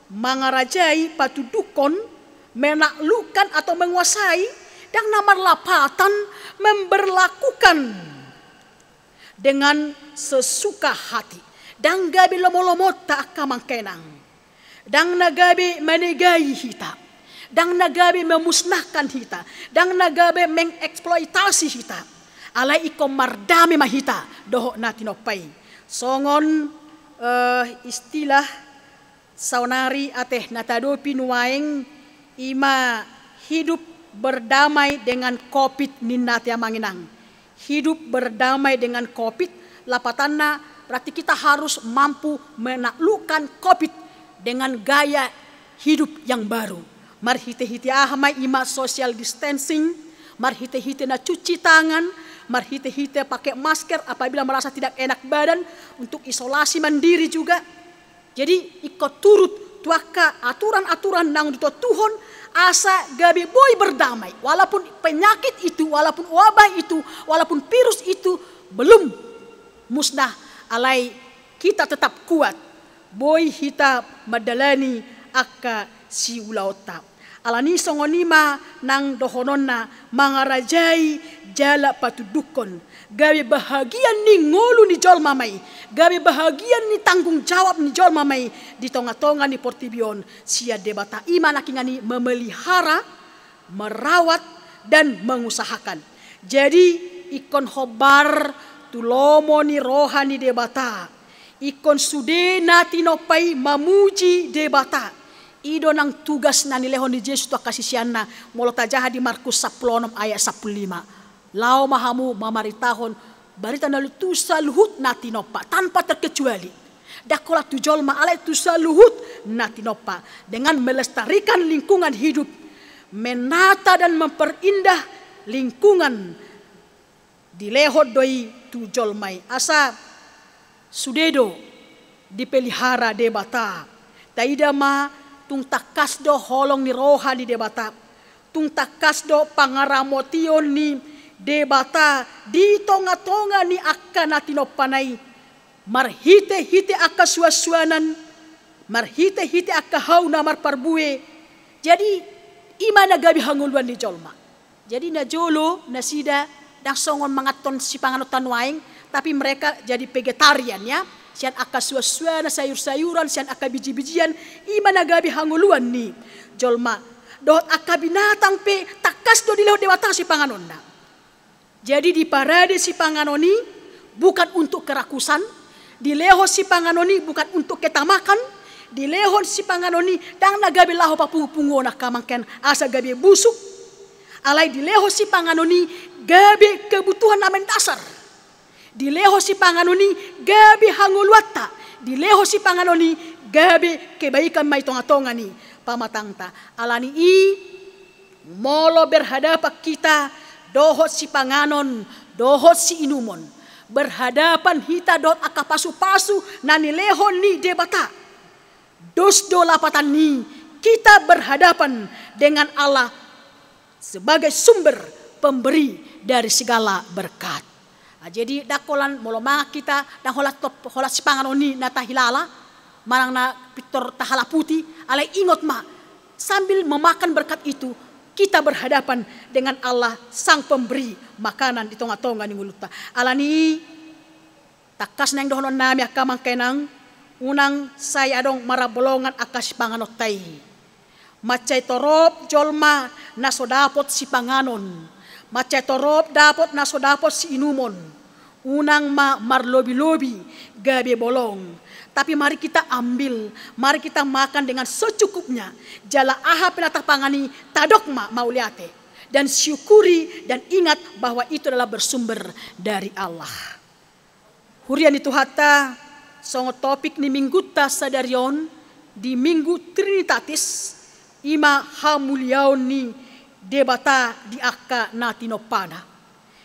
mangarajai, patudukkon, menaklukkan atau menguasai, ndang na marlapatan memberlakukan dengan sesuka hati. Ndang gabe lomolomonta angka amang inang. Ndang na gabe manegai hita. Ndang na gabe memusnahkan hita. Ndang na gabe mengeksploitasi hita. Alai ingkon mardame ma hita dohot na tinompa i. Songon, eh, istilah saonari ate na tadopi nuaeng, i ma hidup berdamai dengan covid, ninna ate amang inang. Hidup berdamai dengan covid, lapatanna berarti kita harus mampu menaklukkan covid dengan gaya hidup yang baru. Marhitehite aha ma i, ma social distancing, marhitehite na cuci tangan, marhitehite pakai masker apabila merasa tidak enak badan, untuk isolasi mandiri juga. Jadi ingkon turut tu angka aturan-aturan naung ditontuhon asa gabe boi berdamai. Walaupun penyakit itu, walaupun wabah itu, walaupun virus itu belum musnah, alai kita tetap kuat. Boi hita mandalani angka siulaonta. Alani songon i ma nang dohononna mangarajai jala patudukkon. Gabe bahagian ni ngolu ni jolma ma i, gabe bahagian ni tanggung jawab ni jolma ma i di tongatonga ni portibi on sian Debata. I ma nangkiningan i memelihara, merawat, dan mengusahakan. Jadi ingkon hombar tu lomo ni roha ni Debata. Ingkon sude na tinompa i mamuji Debata. I do nang tugas na nilehon ni Jesus tu angka siseanna, molo tajaha di Markus sampulu onom ayat sampulu lima. Laho ma hamu mamaritahon barita na uli tu saluhut na tinompa, tanpa terkecuali. Ndang holan tu jolma, alai tu saluhut na tinompa. Dengan melestarikan lingkungan hidup, menata dan memperindah lingkungan, dilehon do i tu jolma i. Asa sude do dipelihara Debata. Taida ma, tung tangkas do holong ni roha ni Debata. Tung tangkas do pangaramotion ni Debata di tongatonga ni angka na tinompana i. Marhitehite angka suansuanan, marhitehite angka hau na marparbue. Jadi i ma na gabe hangoluan ni jolma. Jadi najolo nasida ndang songon manganhon sipanganon nuaeng, tapi mereka jadi vegetarian, ya. Sian angka suansuanan, sayursayuran, sian angka bijibijian, i ma na gabe hangoluan ni jolma. Dohot angka binatang pe tangkas do dilehon Debata sipanganonna. Jadi diparade sipanganon i bukan untuk kerakusan, dilehon sipanganon i bukan untuk ketamakan, dilehon sipanganon i ndang na gabe laho papungupunguon angka amang inang asa gabe busuk, alai dilehon sipanganon i gabe kebutuhan na mendasar. Dilehon sipanganon i gabe hangoluanta, dilehon sipanganon i gabe kebaikan ma i tongatonga ni pamatangta. Alani i, molo berhadapan hita dohot sipanganon, dohot siinumon, berhadapan hita dohot angka pasupasu na nilehon ni Debata, dos do lapatan ni kita berhadapan dengan Allah sebagai sumber pemberi dari segala berkat. Ah, jadi ndang holan molo mangan hita, ndang holan top, holan sipanganon i na tahilala, manang na pintor tahalaputi, alai ingot ma, sambil memakan berkat itu, kita berhadapan dengan Allah, Sang Pemberi makanan di tongatonga ni ngolunta. Alani i, tangkas naeng dohonon nami angka amang inang, unang sai adong marabolongan angka sipanganonta i. Mansai torop jolma na so dapot sipanganon, mansai torop dapot na so dapot siinumon. Unang ma marlobilobi gabe bolong. Tapi mari kita ambil, mari kita makan dengan secukupnya. Jala aha pe na tapangan i, tadok ma mauliate dan syukuri, dan ingat bahwa itu adalah bersumber dari Allah. Huria ni Tuhanta, songon topik ni minggunta sadari on di Minggu Trinitatis, i ma hamuliaon ni Debata di angka na tinompana.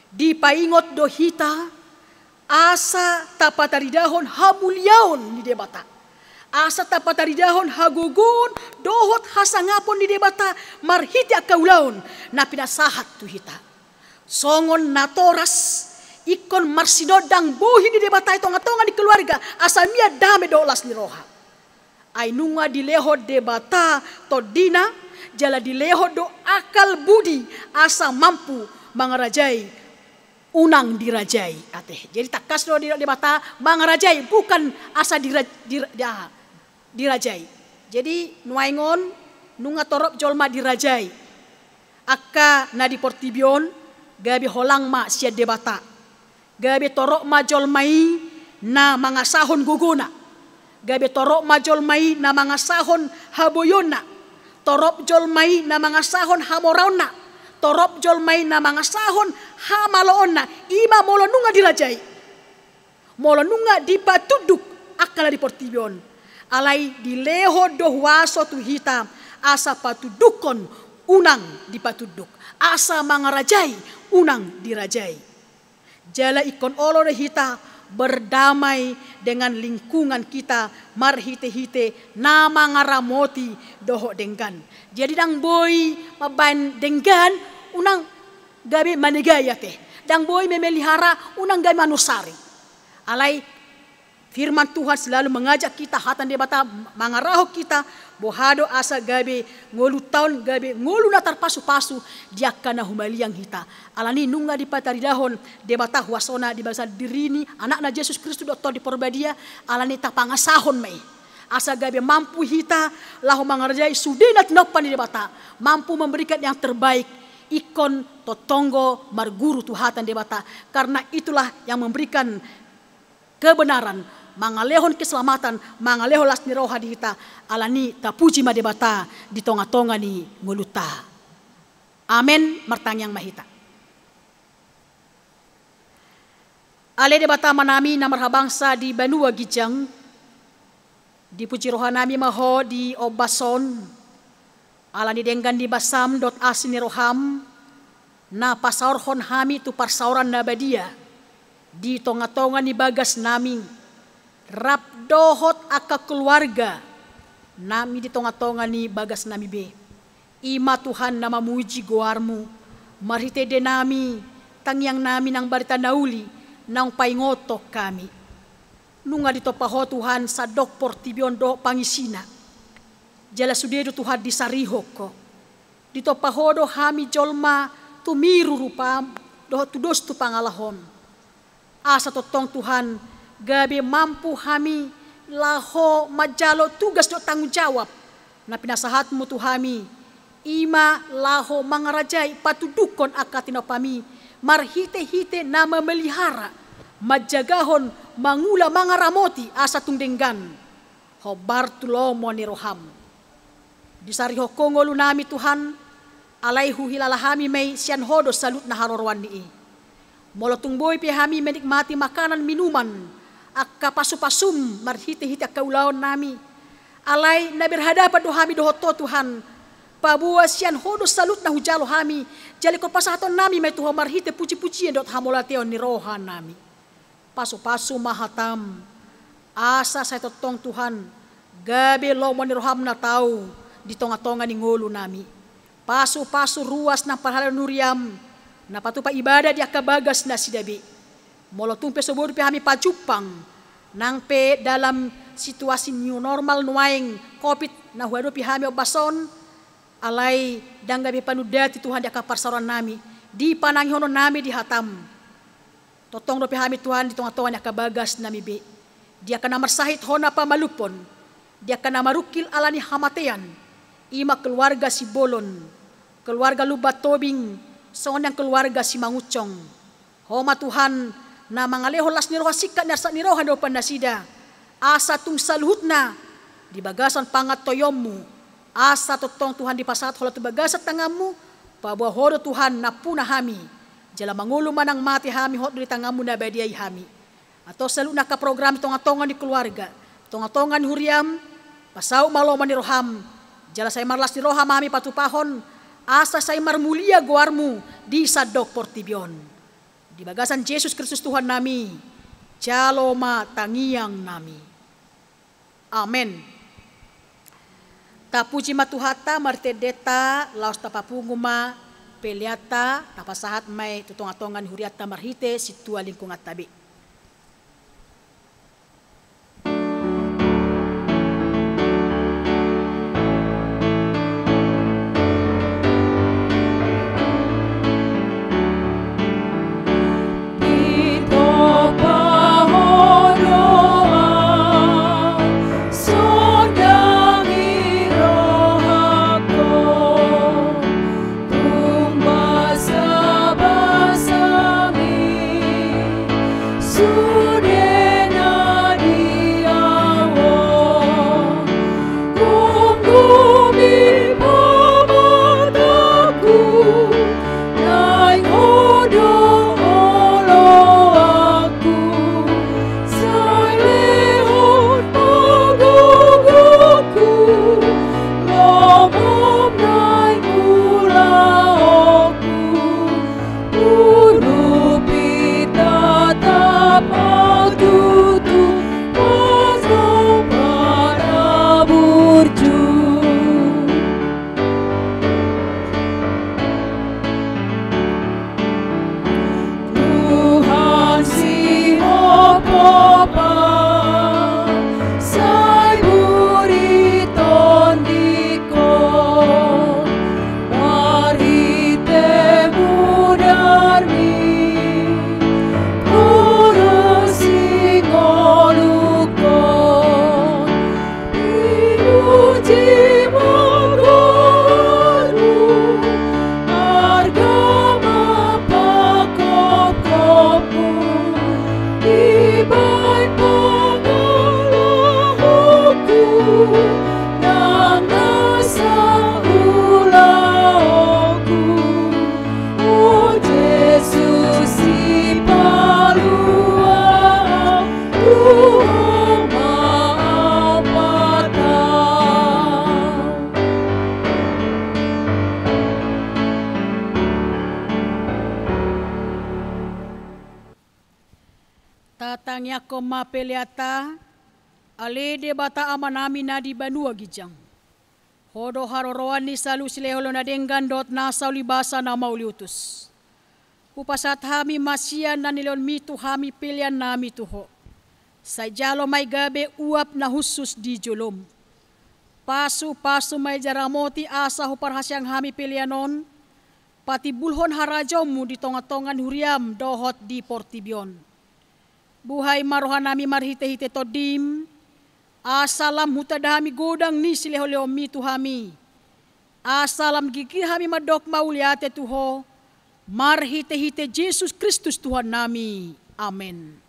Dipaingot do hita asa tapataridahon hamuliaon ni Debata, asa tapataridahon hagogoon dohot hasangapon ni Debata marhite angka ulaon na pinasahat tu hita. Songon natoras ingkon marsinondang bohi ni Debata i tongatonga ni keluarga, asa mian dame dohot las ni roha. Ai nunga dilehon Debata tondina, jala dilehon do akal budi asa mampu mangarajai unang dirajai, ate. Jadi tangkas do di Debata mangarajai, bukan asa dira-, dira-, di-, aha, dirajai. Jadi nuaeng on nunga torop jolma dirajai. Angka na di portibi on gabe holang ma sian Debata. Gabe torop ma jolma i na mangasahon gogona. Gabe torop ma jolma i na mangasahon haboionna. Torop jolma i na mangasahon hamoraonna. Torop jolma i na mangasahon hamaloonna. I ma molo nunga dirajai. Molo nunga dipatunduk angka na di portibi on. Alai dilehon do huaso tu hita asa patundukkon unang dipatunduk, asa mangarajai unang dirajai. Jala ingkon olo do hita berdamai dengan lingkungan kita marhitehite na mangaramoti dohot denggan. Jadi ndang boi mambaen denggan unang gabe manegai, ate. Ndang boi memelihara unang gabe manusari. Alai firman Tuhan selalu mengajak kita, hata ni Debata mangarahon kita, boha do asa gabe ngolunta on gabe ngolu na tarpasupasu di angka na humaliang hita. Alani nunga dipataridahon Debata huasona di bagasan dirini, Anakna Jesus Kristus dohot Tondi Porbadia, alani tapangasahon ma i. Asa gabe mampu hita laho mangarajai sude na tinompa ni Debata, mampu memberikan yang terbaik, ingkon tongtong do marguru tu hata ni Debata, karena itulah yang memberikan kebenaran, mangalehon keselamatan, mangalehon las ni roha di hita, alani tapuji ma Debata di tongatonga ni ngolunta. Amen, martangiang ma hita. Ale Debata Amanami na marhabangsa di banua ginjang, dipuji rohanami ma Ho di ombas on, alani denggan ni basam dohot asi ni roham, na pasaorhon hami tu parsaoran na badia, di tongatonga ni bagasnami, rap dohot angka keluarga nami di tongatonga ni bagasnami be. I ma Tuhan na mamuji goarmu, marhite ende nami, tangiang nami nang barita na uli, naung paingothon hami. Nunga ditompa Ho Tuhan sandok portibi on dohot pangisina. Jala sude do Tuhan disarihon Ho. Ditompa Ho do hami jolma tumiru rupam, dohot tudos tu pangalahom. Asa tongtong Tuhan, gabe mampu hami laho manjalo tugas dohot tanggung jawab na pinasahatmu tu hami, i ma laho mangarajai patuduhon angka tinompami marhite-hite na mamelihara, manjagahon, mangula, mangaramoti asa tung denggan hombar tu lomo ni roham. Disarihon Ho ngolunami Tuhan, alai huhilala hami ma i sian Ho do saluhutna haroroan ni i. Molo tung boi pe hami menikmati makanan minuman, angka pasu-pasum marhite-hite angka ulaonnami, alai na berhadapan do hami dohot Ho Tuhan, paboa sian Ho do saluhutna hujalo hami, jala ingkon pasahatonnami ma i tu Ho marhite puji-pujian dohot hamauliateon ni rohanami. Pasu-pasu ma hatam, asa sai tongtong Tuhan, gabe lomo ni roham na tau di tonga-tonga ni ngolunami. Pasu-pasu ruas nang parhalado ni huriam, na patupa ibadah di angka bagas nasida be. Molo tung pe so boi dope hami pajumpang, nang pe dalam situasi new normal nuaeng covid na huadopi hami ombas on, alai ndang gabe panundati Tuhan di angka parsaorannami, di panangihononnami di hatam. Tongtong dope hami Tuhan di tonga-tonga ni angka bagasnami be, di angka na marsahit Ho na pamalumhon, di angka na marungkil ala ni hamatean, i ma keluarga Simbolon, keluarga Lumban Tobing, songon i nang keluarga Simangunsong. Ho ma Tuhan na mangalehon las ni roha, singkat ni arsak ni roha na didok nasida, asa tung saluhutna di bagasan pangantoionmu, asa tongtong Tuhan dipasahat holan tu bagasan tanganmu, paboa Ho do Tuhan nampuna hami, jala mangolu manang mate hami, hot do di tanganmu na badia i hami. Antong saluhutna angka program di tonga-tonga ni keluarga, tonga-tonga ni huriam, pasaut ma lomo ni roham, jala sai marlas ni roha ma hami patupahon, asa sai marmulia goarmu di sandok portibi on. Di bagasan Jesus Kristus Tuhannami, jalo ma tangiangnami. Amen. Tapuji ma Tuhanta, martendeta, laos tapapungu ma peleanta, tapasahat ma i tu tonga-tonga ni hurianta marhite sintua lingkunganta be. Tuhan sihomhoman sai buri tondingkon, marhite mudarmi, Ho do singolungkon. Pinuji ma goarmu, arga ma pangkophopmu, dibahen pangalahoku nang nasa ulaonku. O Jesus Sipalua, tu Ho ma ampata. Tatangiangkon ma peleanta. Ale Debata Amanami na di banua ginjang, Ho do haroroan ni saluhut silehonlehon na denggan dohot nasa ulibasa na mauliutus. Hupasahat hami ma sian na nilehonmi tu hami peleannami tu Ho. Sai jalo ma i gabe uap na hushus di jolom. Pasupasu ma i jala ramoti asa huparhaseang hami pelean on patimbulhon harajaonmu di tongatonga ni huriam dohot di portibi on. Buhai ma rohanami marhitehite Tondim, asa lam hutanda hami godang ni silehonlehonmi tu hami, asa lam gigir hami mandok mauliate tu Ho, marhitehite Jesus Kristus Tuhannami. Amen.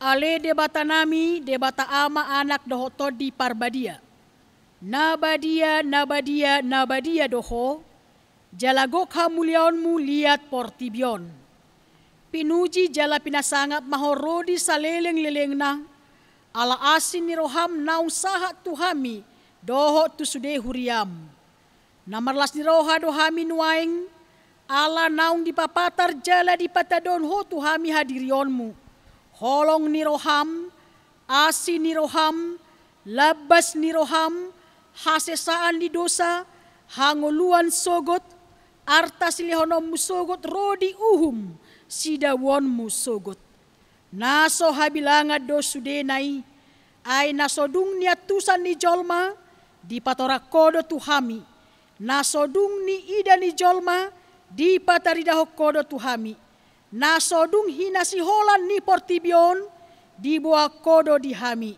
Ale Debatanami, Debata Ama, Anak dohot Tondi Parbadia. Na badia, na badia, na badia do Ho, jala gok hamuliaonmu liat portibi on. Pinuji jala pinasangap ma Ho ro di salelenglelengna, ala asi ni roham naung sahat tu hami dohot tu sude huriam. Na marlas ni roha do hami nuaeng, ala naung dipapatar jala dipatandahon Ho tu hami hadirionmu. Holong ni roham, asi ni roham, lambas ni roham, hasesaan ni dosa, hangoluan sogot, arta silehononmu sogot ro di uhum sidauonmu sogot. Na so habilangan do sudena i, ai na so dung niantusan ni jolma, dipatorang Ho do tu hami. Na so dung niida ni jolma, dipataridahon Ho do tu hami. Na so dung hinasiholan ni portibi on, diboan Ho do di hami.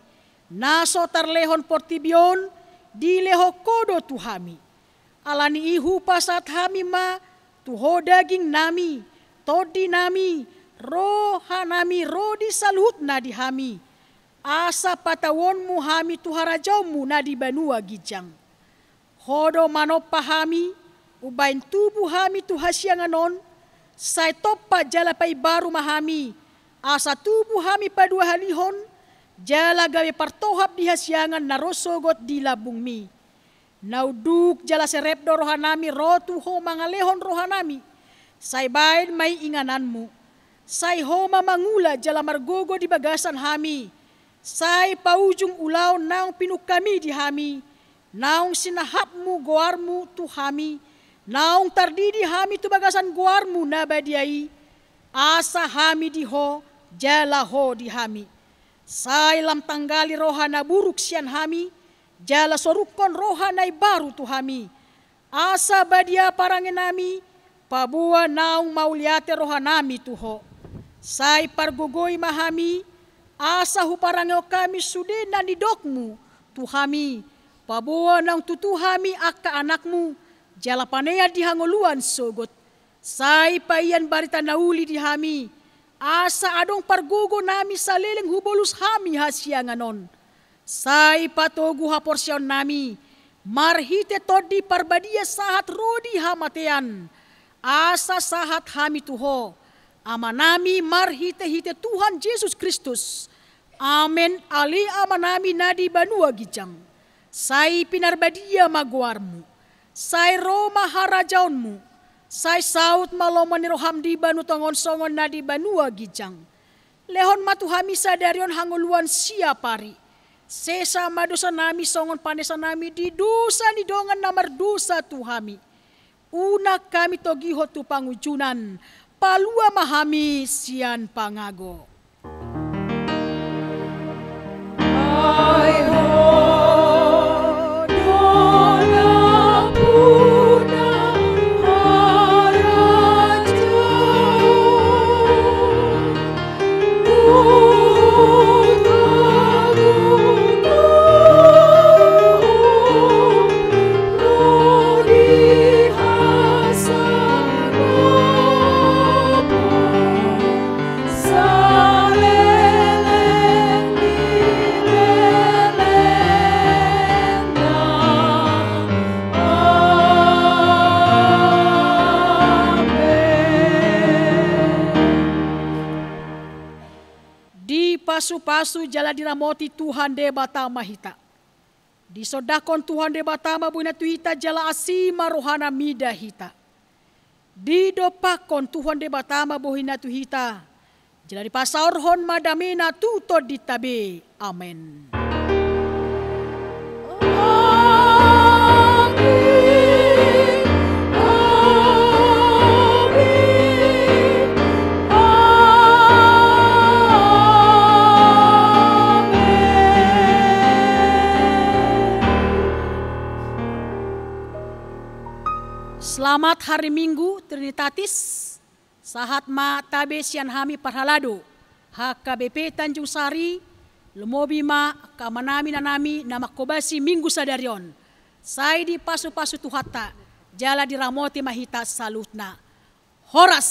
Na so tarlehon portibi on, dilehon Ho do tu hami. Ala ni i hupasahat hami ma tu Ho dagingnami, tondinami, rohanami ro di saluhutna di hami, asa patauonmu hami tu harajaonmu na di banua ginjang. Ho do manompa hami, umbahen tubu hami tu hasiangan on, sai tompa jala paimbaru ma hami, asa tubu hami paduahalihon, jala gabe partohap di hasiangan na ro sogot di lambungmi. Na unduk jala serep do rohanami ro tu Ho mangalehon rohanami, sai baen ma i ingananmu. Sai Ho ma mangula jala margogo di bagasan hami, sai paujung ulaon naung pinungkami di hami, naung sinahapmu goarmu tu hami, naung tardidi hami tu bagasan goarmu na badia i, asa hami di Ho, jala Ho di hami. Sai lam tanggali roha na buruk sian hami, jala sorukhon roha na imbaru tu hami. Asa badia parangenami, paboa naung mauliate rohanami tu Ho. Sai pargogoi ma hami, asa huparangehon hami sude na nidokmu tu hami, paboa naung tutu hami angka anakmu, jala panean di hangoluan sogot. Sai paian barita na uli di hami, asa adong pargogonami saleleng hubolus hami hasiangan on. Sai patogu haporseaonnami, marhite Tondi Parbadia sahat ro di hamatean, asa sahat hami tu Ho, Amanami, marhitehite Tuhan Jesus Kristus. Amen. Ale Amanami na di banua ginjang, sai pinarbadia ma goarmu. Sai ro ma harajaonmu. Sai saut ma lomo ni roham di banua tonga on songon na di banua ginjang. Lehon ma tu hami sadari on hangoluan siapari. Sesa ma dosanami songon panesanami di dosa ni dongan na mardosa tu hami. Unang hami togihon tu pangunjunan, palua ma hami sian pangago. Pasu-pasu jala diramoti Tuhan Debata ma hita. Disondangkon Tuhan Debata ma bohina tu hita jala asi ma rohana mida hita. Didompakkon Tuhan Debata ma bohina tu hita, jala dipasaorhon ma damena tu tondinta be. Amen. Selamat hari Minggu Trinitatis. Sahat ma tabe sian hami parhalado H K B P Tanjung Sari, lumobi ma angka amanami inanami na manghobasi Minggu sadari on. Sai dipasu-pasu Tuhanta, jala diramoti ma hita saluhutna. Horas.